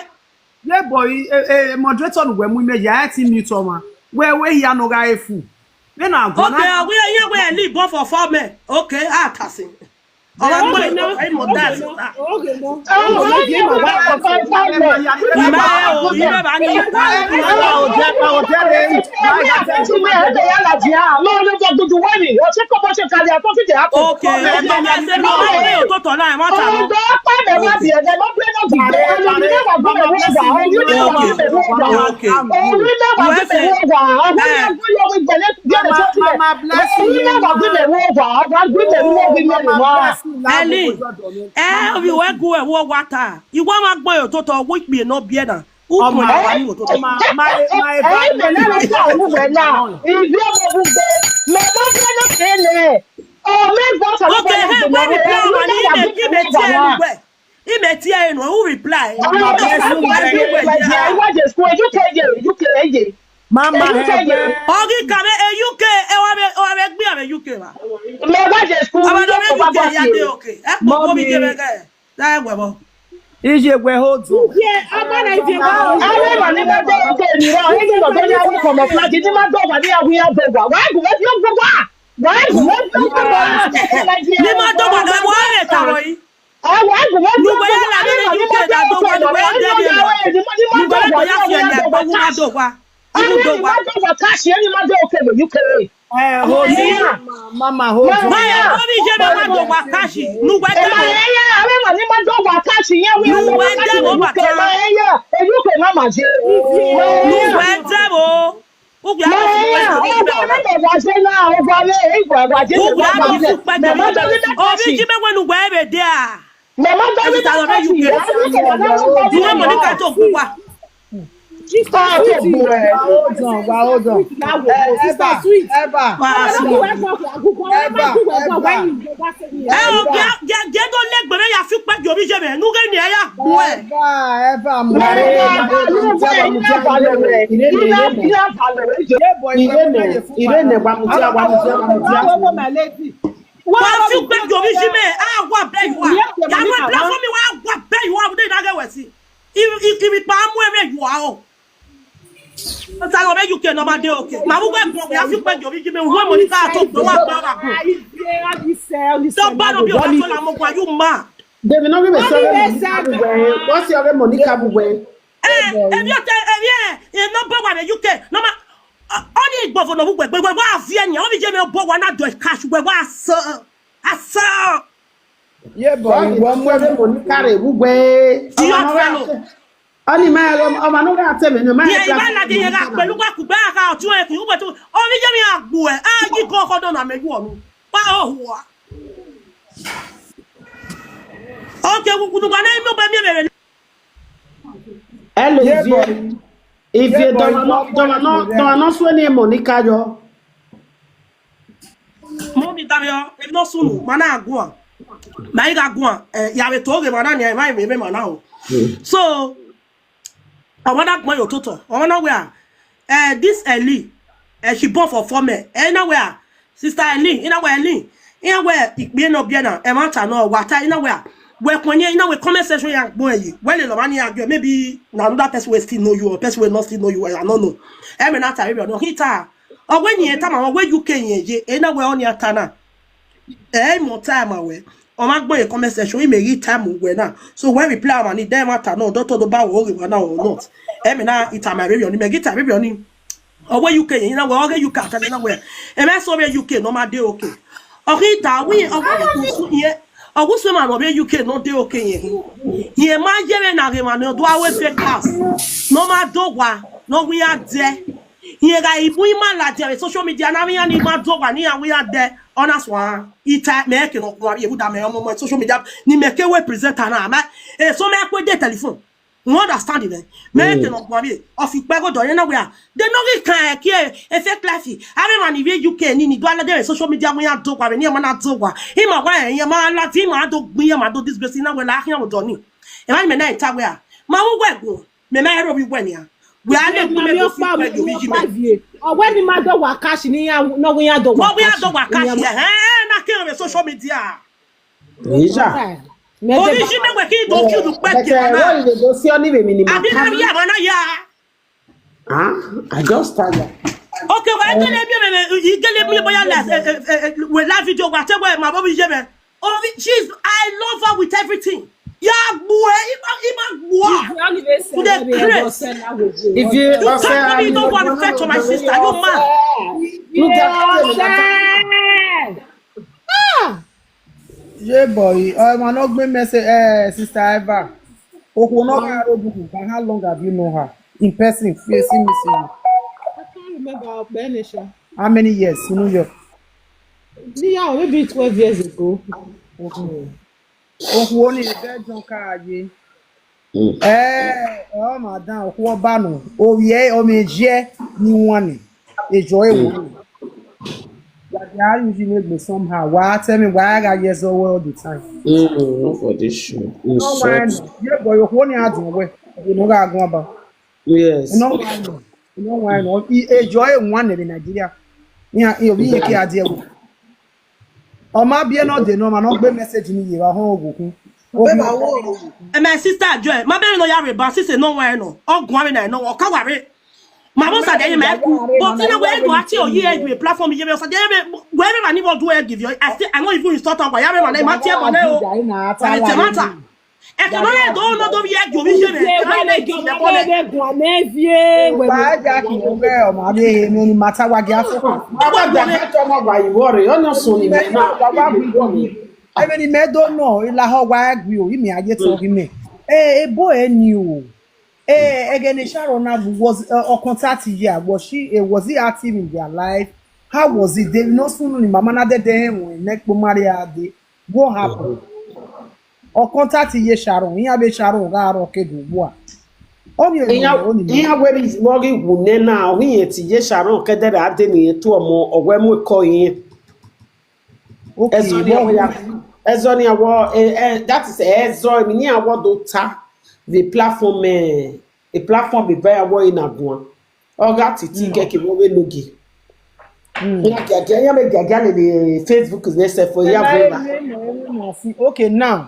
Ye boy, eh, eh, moderator ne uwẹ mu imẹ ya, ẹ ti mute ọmwa. Wẹ, wẹ hia ne ọ gha re fu. Vbene a guan Okay, na, ọ wẹ, iye wẹ ni bọ fọfọ mẹ. Okay, a ta sin. Ọmwa Okay, gbọ no. Imo da Okay, no. Okay, no. Ima o, ima ba ni. Okay, okay, okay. Wẹ, Mama, Mama bless you. Eli, ẹ, ovbi wẹ gu ẹvbo wa ta. Iwa ma gbẹn ototọ, wo ikpia ne ọ biẹ na. Ukpọn Ọma, na wa ni ototọ. Ọma, my, my Ẹ̀yin mẹ náà lọ sí àwọn ọmọ ẹ̀ náà. Ìdí ọmọ gbogbo. Mẹ bá fẹ́ ló ṣe é lẹ̀. Ọmọ ẹ̀ gbọ́ sọ̀rọ̀ Okay, bọ́lá hey, ìgbìmọ̀ why reply ọmọ ni ime, ime tie enu wẹ. Ime tie enu, who reply? Mama bless you, Mama bless you. Ìwádìí school, U K ye, U K ye. Mama help. Ọghi ka vbe U K, ẹ wa vbe, wa vbe gbe avbe U K ra. Mẹ wá jẹ school, Aba do vbe U K ya de okay. Ẹ kpokpo bi je vbe gẹ. Ije wẹ hold on. Ye, ọmọ na ije wẹ hold on. Ẹ wẹ ma ni ma do okay ni ra, ẹ ni lọ do ya wẹ kọmọ flag, ni ma do wa, ni a wi ya do wa. Wa gu wẹ fi ogbo wa. Wa gu wẹ fi ogbo wa. Ni ma do wa, ẹ wẹ ta rọ yi. Ẹ wẹ gu wẹ fi ogbo wa. Ni ma do wa, ni ma do wa, ni ma do wa. Ẹ ni ma do wa, kashi, ẹ ni ma do okay vbe U K. Eh, hold on. Mama, hold on. Maya, obi je ma do wa kashi. Nu wẹ de. Maya, ẹ ma ni ma do wa kashi, ye wi. Nu wẹ de wo bata. Maya, e U K ma ma je. Nu wẹ de wo. Ugbia ma fi ukpẹ jọ mi. Ugbia ma fi ukpẹ jọ mi. Obi ji me wẹ nu wẹ vbe de a. Mama, don't be that person. You want money to go wa. Hold on, wa hold on. Eh, Sister Sweet. Eva. Eva, Eva. Ẹ o, gẹ, gẹ, gẹ do le gbẹrẹ ya fi ukpẹ jọ mi je me. Nu ghe ni ya gbe. Eva, Eva, mo. Ire ne, ire ne, wa mudia, wa mudia, wa mudia. Wa fi ukpẹ jọ mi je me, a wa bẹ you a. Ya mu platform mi, wa wa bẹ you a, ude na ghe wẹ si. I, i, I vbe kpa mu ẹmwẹ you a o. Ọtagha ọmọ U K ne ọ ma de okay. Ma vbe uwẹ gbọn, ya fi ukpẹ jọ mi je me, uwẹ Monica to gbe wa gba wa gbọn. Don't bother me, ọmọ to la mo gua, you mad. David, no be so. What's your Monica we? Eh, ebi ọtẹ, ebi ẹ, ẹ nọ bọ wa vbe U K, nọ ma, ọ, ọ ni igbọvo nọ vbe ugbẹgbe, wẹ wa viẹ nian, ọ vbe je mwẹ obọ wa na dọ cash, wẹ wa sọ, asọ. Ye bọ, wọ mu ẹvbo Monica rre vbe ugbẹgbe. Idiot fellow. Ọ ni ma, ọmọ ne ọ gha tẹ mwẹ nẹ, ma Ye, iwa na de ye gha kpẹlẹ uwa kugbe, a gha ọtun ẹ kugbe tu, ọ vbe je mwẹ a gbu ẹ, a yi gọ ọkọ dọ na mẹ yu ọnu. Pa ohua. Okay, unu gba na ime obọ miẹn vbe Hello, Ivie. Ivie, dọmwa nọ, dọmwa nọ, dọmwa nọ suẹn ne Monica yọ. Mummy, damiọ, emwi ne ọ sunu, ma na guan. Ma i gha guan, eh, ya vbe to ghe emwa na nia, emwa emwi emwa na o. So, ọmwa na gbẹn ye ototọ, ọmwa na wẹẹ, eh, this Eli, eh, she born for four men. Eh, na wẹẹ, Sister Eli, I na wẹẹ Eli, I na wẹẹ ikpia ne ọ biẹ na, ẹmwata nọ wa ta, I na wẹẹ, wẹ khuẹnniẹn, I na wẹẹ comment section ya gbẹn ye, wẹ lele ọmwa ni ya gie, maybe na another person wey still know you or person wey not still know you, I no know. Ẹmwẹ na ta rhirhi ọnọ, I ta, ọ wẹẹ ne irẹn tama, ọ wẹẹ U K irẹn ye, I na wẹẹ ọni a ta na. Ẹ i mọ time wẹ, ọ ma gbẹn ye comment section, I mẹ ghi time wẹ na. So wẹ reply ọmwa ni, de ẹmwata nọ, dọtọ do ba wẹ oghe wa na or not. Ẹmwẹ na I ta ma rhirhi ọnọ, I mẹ ghi ta rhirhi ọnọ. Ọ wẹẹ U K irẹn, I na wẹẹ ọghe U K a ta, I na wẹẹ, ẹmwẹ so vbe U K ne ọ ma de okay. Ọ ghi da, ọ wẹẹ, ọ wẹẹ usun irẹn, ọ wẹẹ usun emwa ne ọ vbe U K ne ọ de okay irẹn. Irẹn ma ye vbene a ghe emwa ne ọ do a wẹẹ fake house, ne ọ ma do owa, ne ọ wẹẹ iran dẹ. Irẹn gha i mu ima ladian vbe social media, ne avbe iran ni ma do owa ne iran wẹẹ iran dẹ, ọ na suan. I ta, mẹ ke nọ guan vbe, rhunmwuda mẹ ọmọ, ọmọ social media, ne imẹ ke wẹẹ presenter na, ma, eso mẹ ku de telephone. You understand me? Mẹ ke nọ guan vbe, ọ fi ukpẹ ghodọ, irẹn na wẹẹ, de ne ọ ghi kan ẹki e fake life, avbe emwa ni vbe U K ni, ni do a ladian vbe social media, wẹẹ iran do owa, vbene iran ma na do owa, ima wa rẹn, iran ma ladian, ima do gbẹn, iran ma do disgrace, I na wẹẹ la khian vbe odọ ni. Emwa ni mẹ na ta wẹẹ, ma wu wẹ gun. Mẹ ma rẹn ovbi uwẹ nian. Wẹ a lele uwẹ do fi ukpẹ ye ovbi yi mẹ. Ọ wẹẹ ne ima do owa kashi ne iran, ne ọ wẹẹ iran do owa kashi. Wẹ wẹẹ iran do owa kashi, ẹhẹn, na kere vbe social media. Eja. Obi ji me wẹ ke I do kill ukpẹ. Bẹtẹ ẹre I vbe do si ọni vbe emwi ne ima ta. Abi na via mwa na ya. Ah, I just tired. Okay, wa gele bi me, gele bi boya la, we live video wa te we ma bo bi je me. Obi, she's, I love her with everything. Ya gbuẹ, ima, ima gbuẹ. With the grace. If you, you can't even want to fetch my sister, you mad. You get Ye boy, ọmwa ne ọ gbe message, eh, sister Eva. Okhuo ne ọ gha ro buku, but how long have you known her? In person, facing me, see you. I can't remember, Benisha. How many years? Unu yọ. Yeah, maybe twelve years ago. Okhuo ni ẹdẹ John ka ye. Eh, ọ ma dan okhuo ọba nọ, ovbi ẹre, ọ mwẹ iye ni wan nẹ, ejo ẹre wan nẹ. Wa dia use ne egbe somehow. Wa tell me why I got years old all the time. Mm, not for this show. No why no. Ye boy, okhuo ni a dun wẹ. You know that go about. Yes. No why no. No why no. Ejo ẹre wan nẹ vbe Nigeria. Iran, iran, iran ke a die wẹ. Ọ ma biẹ ne ọ de ne ọmwa ne ọ gbe message ni ye vbe ahọn oghokun. Ẹmẹ sister Joy, ma bẹrẹ ne ọ ya rre ba sise ne ọ wan nọ, ọ guan vbe na nọ, ọ ka wa rre. Ma vbe Osadia ye ma ku, but ina wẹ do ati oyi e platform ye vbe Osadia ye vbe, wherever ni vbe do e give you, I still, I no even insult am, wa ya vbe ma na ma tie ma na o. Wa le tie ma ta. Ẹkẹ ne ọ rẹ do ne ọ do vbe ẹgie ovbi iye mwẹ, ẹmwẹ ne ọ guan mwẹ viẹ. Wa ya ki wẹ ọmwa vbe emwi ni ma ta wa gia fo. Wa wa da ha tọ ọmọ wa iwọ rre, ọ nọ sunu mẹ na. Wa wa gui gui. Emwi ni mẹ do nọ, I lahọ wa gui o, imẹ a ye tọ ghi mẹ. Eh, ebo ẹ ni o. Eh, ẹghẹ ne Sharon na bu was, uh, ọ contact ye, was she, eh, was he active in their life? How was it? They no sunu ni mama na dẹdẹ hẹ wọn, ne kpo ma rre a de. What happened? Ọ contact ye Sharon, iran vbe Sharon gha rrọọ ke do bua. Ọ ni Iran, oni iran wẹ ni vbe ọ ghi wu nẹ na, ọ ghi yẹn te ye Sharon kẹdẹ ra de ni yẹn tu ọmọ, ọ wẹ mu ekọ yẹn. Okay, ẹzọ ni awọ, ẹzọ ni awọ, eh, eh, that is ẹzọ, emwi ni awọ do ta vbe platform, eh, e platform vbe ba awọ na guan. Ọ gha titi kẹke vbe ọ vbe nogie. Iran giagia, iran vbe giagia lele Facebook ne sẹ fo ya vbe ba. Okay, now,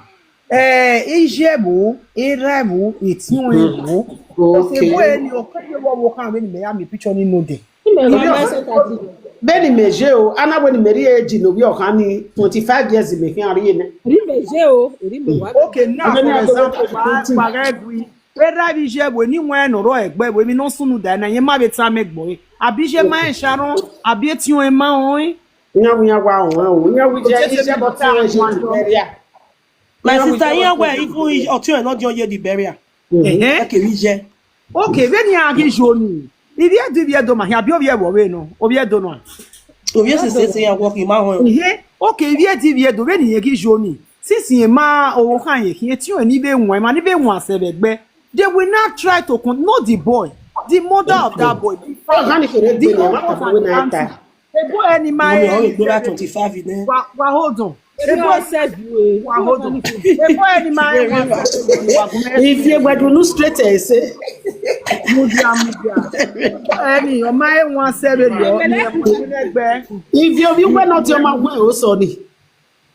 eh, iye vbo, erha vbo, etiọn vbo. Okay. Ebo ẹni, ọ kẹye vbe ọvbokhan vbene mẹ ya miẹn picture ni nodẹ. Vbene mẹ ye o, a na wẹ ne mẹ rhie age ne ovbi ọkhan ni, twenty five years mẹ khian rhie nẹ. Ri mẹ ye o, ri mẹ wa. Okay, now, for example, wa, wa gha gui. Erha vbe iye vbo ni wan ne ọ rrọọ ẹgbẹ vbo, emwi ne ọ sunu da na, iran ma vbe tama ẹgbẹe. Abi iye ma rẹn Sharon, abi etiọn ma rẹn. Iran wi iran wa rẹn o, iran wi iye, iye bọ te rẹn ye Liberia. My sister, iran wẹ even ọtiọnrẹn ne ọ diọn ye Liberia. Ẹhẹn. Ẹ kevbe iye. Okay, vbene iran ghi yo ni. Ivbi Ẹdo, ivbi Ẹdo ma hin, abi ovbi ẹvbo vbe nọ, ovbi Ẹdo nọ. Ovbi Ẹdo sese iran wọ khin ma họn. Ihe, okay, ivbi Ẹdo, ivbi Ẹdo, vbene irẹn ghi yo ni. Since irẹn ma, ọvbokhan irẹn khin, etiọnrẹn ni vbe wan, ma ni vbe wan sẹ vbe ẹgbẹ. They will not try to con-, know the boy, the mother of that boy, the father, the uncles and the auntie. Ebo ẹni ma Mummy, ọ rre gbera twenty-five nẹ. Wa, wa hold on. Ebo sẹ view, wa hold on. Ebo ẹni ma wa. If you were to look straight, I say. Mudia, mudia. Ebo ẹni, ọ ma e wan sẹ vbe lọ, ni ẹ mu ẹgbẹ. If you, you were not your man, where also ni.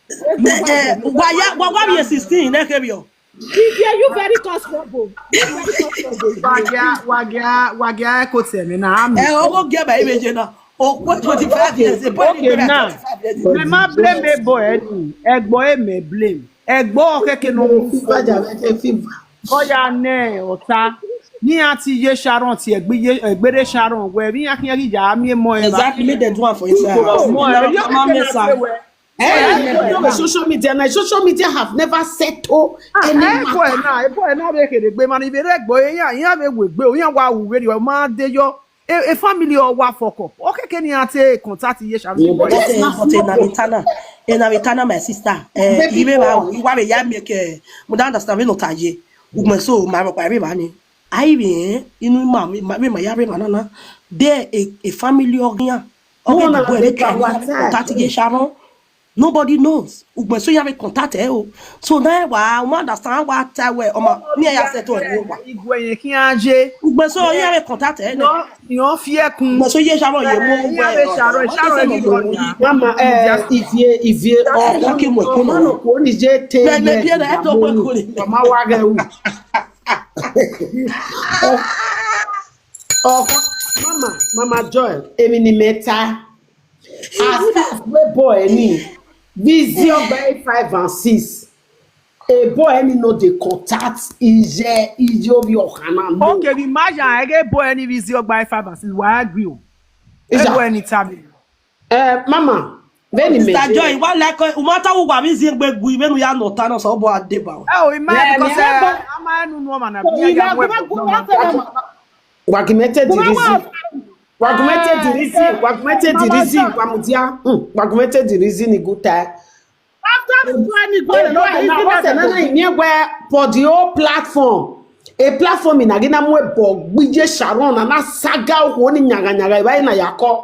Eh, eh, wa ya, wa, wa be sixteen, ne kevbe o. If you, you very comfortable. You very comfortable. Wa gia, wa gia, wa gia, ẹ ko tẹ mi na, ami. Eh, ogo gia ba ibe je na. O kwe twenty-five years, a boy. Okay, now, twenty-five years. Mẹ ma blame ebo ẹni, ẹgbọ e mẹ blame. Ẹgbọ kẹkẹ no. Fever, ja, fever. Ọ ya nẹ ọta. Ni a ti ye Sharon ti ẹgbe ye, ẹgbere Sharon, wẹ, vbe iran khian ghi ya miẹn emọ ẹre. Exactly, make dem do am for inside house. Ọmọ ẹre, ma miẹn sa. Eh, social media na, social media have never settled any matter. Ebo ẹna, ebo ẹna vbe khere egbe ma ni vbe rre ẹgbọ iran, iran vbe wegbe, iran wa wu vberriọ, ma de yọ. E, e family ọ wa fuck up. Ọ kẹkẹ ne iran te contact ye Sharon. But, eh, but ena vbe ta na, ena vbe ta na, my sister. Eh, ibe ba, iwa vbe ya make, eh, mo da understand vbene ọ ta ye. Ugbẹn so, ma rhọkpa vbe ba ni. Ai vbe, eh, inu ima, ima, ima ya rre emwa na na. De e, e family ọ ghian. Ọ ghi de boy vbe contact ye Sharon. Nobody knows. Ugbẹn so iran vbe contact ẹre o. So na wa, u ma understand, wa ta wẹ, ọma, ne iran ya settle ẹre wa. Igue yẹn khian ye. Ugbẹn so iran vbe contact ẹre nẹ. Yọ, yọ fi ẹkun. Ugbẹn so iye sharọ ye mu. Eh, iran vbe sharọ, sharọ ye mu. Mama, eh, ivie, ivie, ọ, ọ ke mu ẹkun nọ. Ọmọ nọ khuo ni ye te. Mẹ, mẹ ye bi ẹre, ẹ to gbe kore. Ọmọ wa ghẹ wu. Ọ, ọ, mama, mama Joy, emwi ne imẹ ta. As far as wẹ boy ni, vbe izi ọgba five and six, e boy ni no dey contact iye, iye ovbi ọkhan na no. Okay, vbe ima ya ẹghe boy ni vbe izi ọgba five and six, wa agree o. E boy ni tell me. Eh, mama, vbene imẹ Mister Joy, wa like, u ma ta uwa vbe izi egbe gui, vbene u ya nọ ọta na, sẹ obọ a deba. Eh, o, ima, because, eh, ama enu nu ọmwa na, bi ya mu ẹbọ. Wa gi mẹ te the reason. Wa gi mẹ te the reason. Wa gi mẹ te the reason. Wa mudia. Hmm. Wa gi mẹ te the reason ni good time. After the plan, he go, no, no, no, no, no, for the whole platform. A platform in Agina mu ẹbọ gbe iye Sharon na, na saga okhuo ni yangha yangha, eva na ya kọ.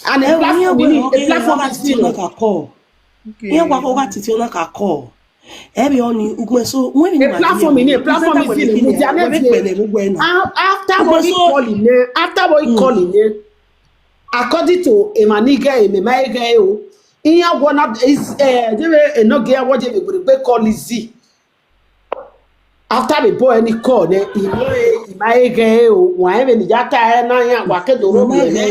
And a platform, a platform is still. Iran wa kọ gha titi ọna ka kọ. Ẹvbe ọni, ugbẹn so, wẹ ni a platform in, a platform is still. Mudia ne vbe kpẹlẹ vbe ugbẹn na. After what he calling nẹ, after what he calling nẹ, according to emwa ni ghẹ, emẹ ma ghẹ o. Iran wọ na is, eh, de vbe enogie wọ je vbe gbe call Lizzy. After the boy ni call nẹ, I ma he ghẹ o, wa rẹn vbene I ya ta ẹre na yan, wa ke do rhie nẹ.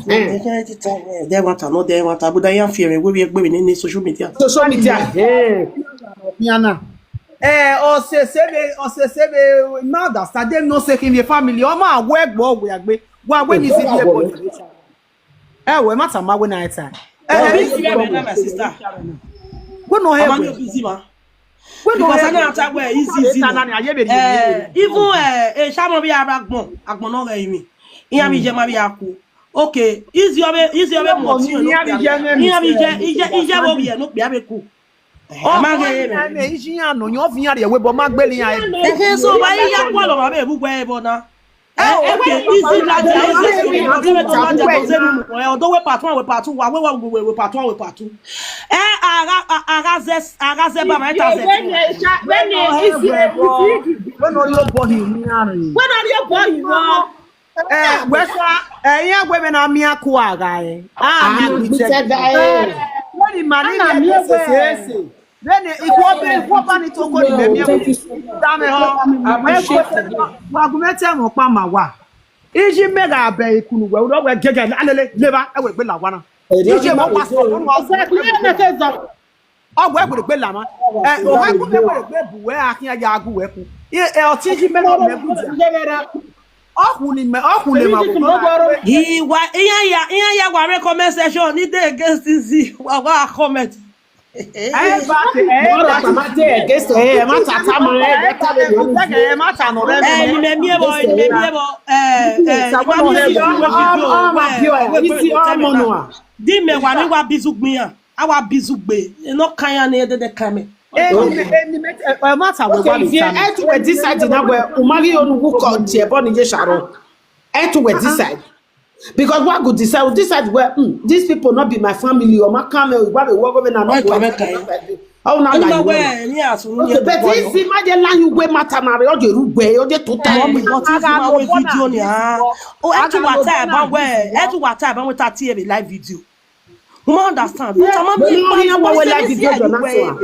Ẹdẹ ẹmwata nọ, ẹdẹ ẹmwata, but iran fi ẹmwẹ wẹ vbe egbe vbe nene social media. Social media, eh. Miana. Eh, ọ sese vbe, ọ sese vbe, ma understand, dem no say khin vbe family, ọ ma wẹ ẹgbẹ ọ wẹ agbe, wa wẹ ni si vbe ẹbọ. Ẹ wẹ, ma tama wẹ na ẹta. Eh, busy man, my sister. Wẹ nọ hẹ wẹ. Busy man. Wẹ nọ hẹ wẹ. Because I know after where easy, easy. Eh, even, eh, eh, Sharon vbe ara agbọn, agbọn nọ ghẹ rinmwian. Iran vbe iye ma vbe a ku. Okay, easy ọvbe, easy ọvbe mọ ti. Iran vbe iye, iye, iye vbe ovbi ẹre ne okpia vbe ku. Ọ ma ghe re. Iye iran nọ, yọ viọ iran rhie ẹvbo, ma gbele iran. Ehe, so wa ya khuọlọ ma vbe vbe uwẹ ẹvbo na. Eh, okay, easy ladies, easy ladies, easy ladies, easy ladies, ọdọ wẹ part one, wẹ part two, wa wẹ, wa wẹ, wẹ part one, wẹ part two. Eh, a gha, a gha zẹ, a gha zẹ ba ma ta zẹ. Wẹ nọ rhie obọ hin iran rre. Wẹ nọ rhie obọ hin iran. Eh, wẹ sa, eh, iran wẹ vbe na miẹn ku a gha re. A na gbitẹ gha re. Wẹ ni ma ni miẹn sese. Vbene ikhuo be, ikhuo ba ni toko ni mẹ miẹn wẹ. Dame họn. Wa gu mẹ te ẹmwẹ ọkpa ma wa. Iji mẹ gha bẹ ikunu wẹ, u rọ wẹ gẹgẹ, alele, leva, ẹ wẹ gbe la wa na. Iji mẹ wa sọ, wa sọ. Ọ wẹ gbe la ma. Ẹ, o wẹ gbe gbe bu wẹ, a khian ya gu wẹ ku. Ẹ, ọtẹn iji mẹ gha mẹ gu dia. Ọ khu ni mẹ, ọ khu ni ma. Iwa, iran ya, iran ya wa re comment section, ni dey against this, wa, wa comment. Ẹ ba te, ẹ ba te. Ọ̀rọ̀ kan máa dé against ẹ, ẹ má ta ta mọ́ ẹ, ẹ ta lè lórí. Ẹ má ta nọ rẹ. Ẹ, ni mẹ miẹn vbọ, ni mẹ miẹn vbọ. Ẹ, ẹ, ọmọ bí ọ, isi ọmọ nọ a. Di mẹ wa ni wa bizu gbe iran, a wa bizu gbe. E nọ kan iran ni edede kan mẹ. Ẹ, ni mẹ, ẹ, ni mẹ, ẹ, ẹ má ta wẹ wa. Okay, if you, ẹ tu wẹ decide na wẹ, u ma ghi onu wu kọ tie ẹbọ ni ye Sharon. Ẹ tu wẹ decide. Because wa go decide, decide wẹ, hmm, these people not be my family, or ma kan mẹ, wa be work over na no. Ọ na la you. Okay, but if he ma dey la you wẹ matter na, ọ dey ru wẹ, ọ dey total. But this is my way video ni, ah. Oh, ẹ tu wa ta ẹ ba wẹ, ẹ tu wa ta ẹ ba wẹ ta ti e be live video. U ma understand? But ama mi pa iran wa wẹ live video na so.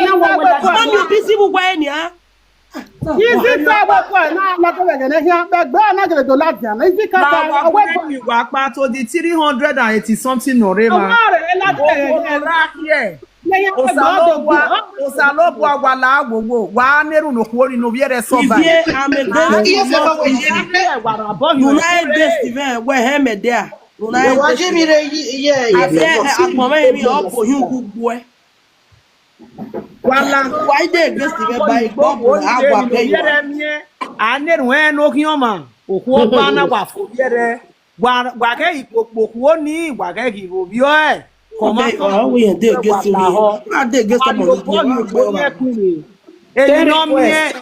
Iran wa wẹ live video. Ama mi busy bu wẹ ni, ah. Izi ta wẹ ko na na ko wẹ gene hian, be gbe na gele do la dia na. Izi ka ta wẹ ko. Wa pa to the three hundred and eighty something nọ rre ma. Ọmọ rẹ la de. Osalobua, Osalobua wa la wowo, wa ne ru no khuo ni no viẹ rẹ sọ ba. Ivie amẹ de. Wa ra bọ ni. Una e de Steven, wẹ hẹ mẹ de a. Una e de. Wa je mi re ye ye. Agbọn mẹ mi ọ bo hin ugbu ẹ. Wa la, wa i de against the Bible, a wa bẹ yi wa. A ne erhunmwu ẹre ne okhian ọmwa, okhuo ọba na wa fo vbiẹ rẹ. Wa, wa ghẹ ghi kpokpo okhuo ni, wa ghẹ ghi vbe ovbi ọe. Kọmwa kọmwa, ọ wẹ iran de against me. A de against ọmọ ni gbe wa gbe ọmwa. Èyí nọ miẹn.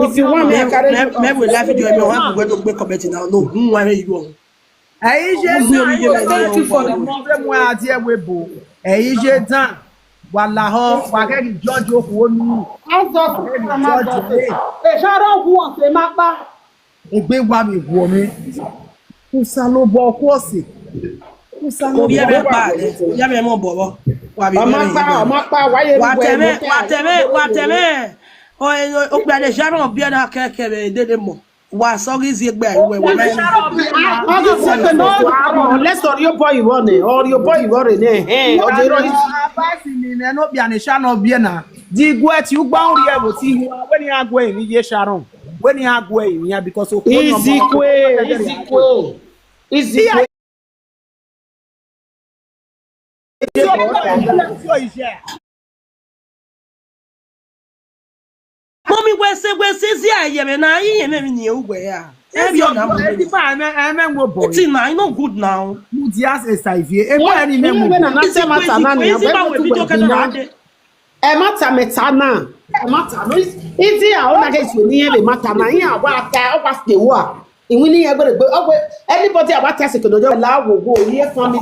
If you want me, I carry you. Mẹ, mẹ wẹ live video, mẹ wa gbe do gbe comment na, no, hun wa re yo. Ẹ i ye dan, thank you for the move. Mu a die ẹvbo ebo. Ẹ i ye dan, wa lahọ, wa ghẹ ghi judge okhuo nii. Azọ, wa ghẹ ghi judge ẹre. Sharon wu ọse ma kpa. Egbe wa vbe wuọ mwẹ. Osanobua ọkhuọse. Osanobua. Ovbi ẹmwẹ kpa, ovbi ẹmwẹ mọ bọvbọ. Wa vbe Ọ ma kpa, ọ ma kpa, wa ye wa tẹmwẹ, wa tẹmwẹ, wa tẹmwẹ. Okpia ne Sharon biẹ na kẹkẹ vbe dede mọ. Wa sẹ ọghe iziegbe a, wẹ wẹ. Ọ ghi sẹ ke nọ, let's, ọ rhie obọ ivọ nẹ, ọ rhie obọ ivọ rre nẹ, ẹhẹn, ọ de rọ. Advice ni nẹ ne okpia ne Sharon biẹ na. Di guẹ ti ugba urrie vbe oti ihuan, wẹ ne iran guẹ emwi ye Sharon. Wẹ ne iran guẹ emwi iran because okhuo ni ọmọ. Izikwe, izikwe, izikwe. Mọmi, wẹ sẹ, wẹ sẹ zia ẹyẹ mwẹ na, I yẹn mwẹ emwi ne irẹn ru wẹ ra. Ẹ vbe ọ na mu. Ẹdima, ẹmẹ, ẹmẹ mu obọ. Iti na, e no good now. Mudia esa ivie. Ebo ẹni mẹ mu. Wẹ na na tẹ mata na ni, wẹ ma wẹ video kẹta na de. Ẹ ma ta mẹ ta na. Ẹ ma ta no. Izi a, ọ na ghe izi ni ẹ vbe ma ta na. Iran wa ta, ọ wa ste wa. Iwinna iran gbe regbe. Ọ wẹ, anybody a wa ta sẹ ke nọ yọ la wo wo, iye family.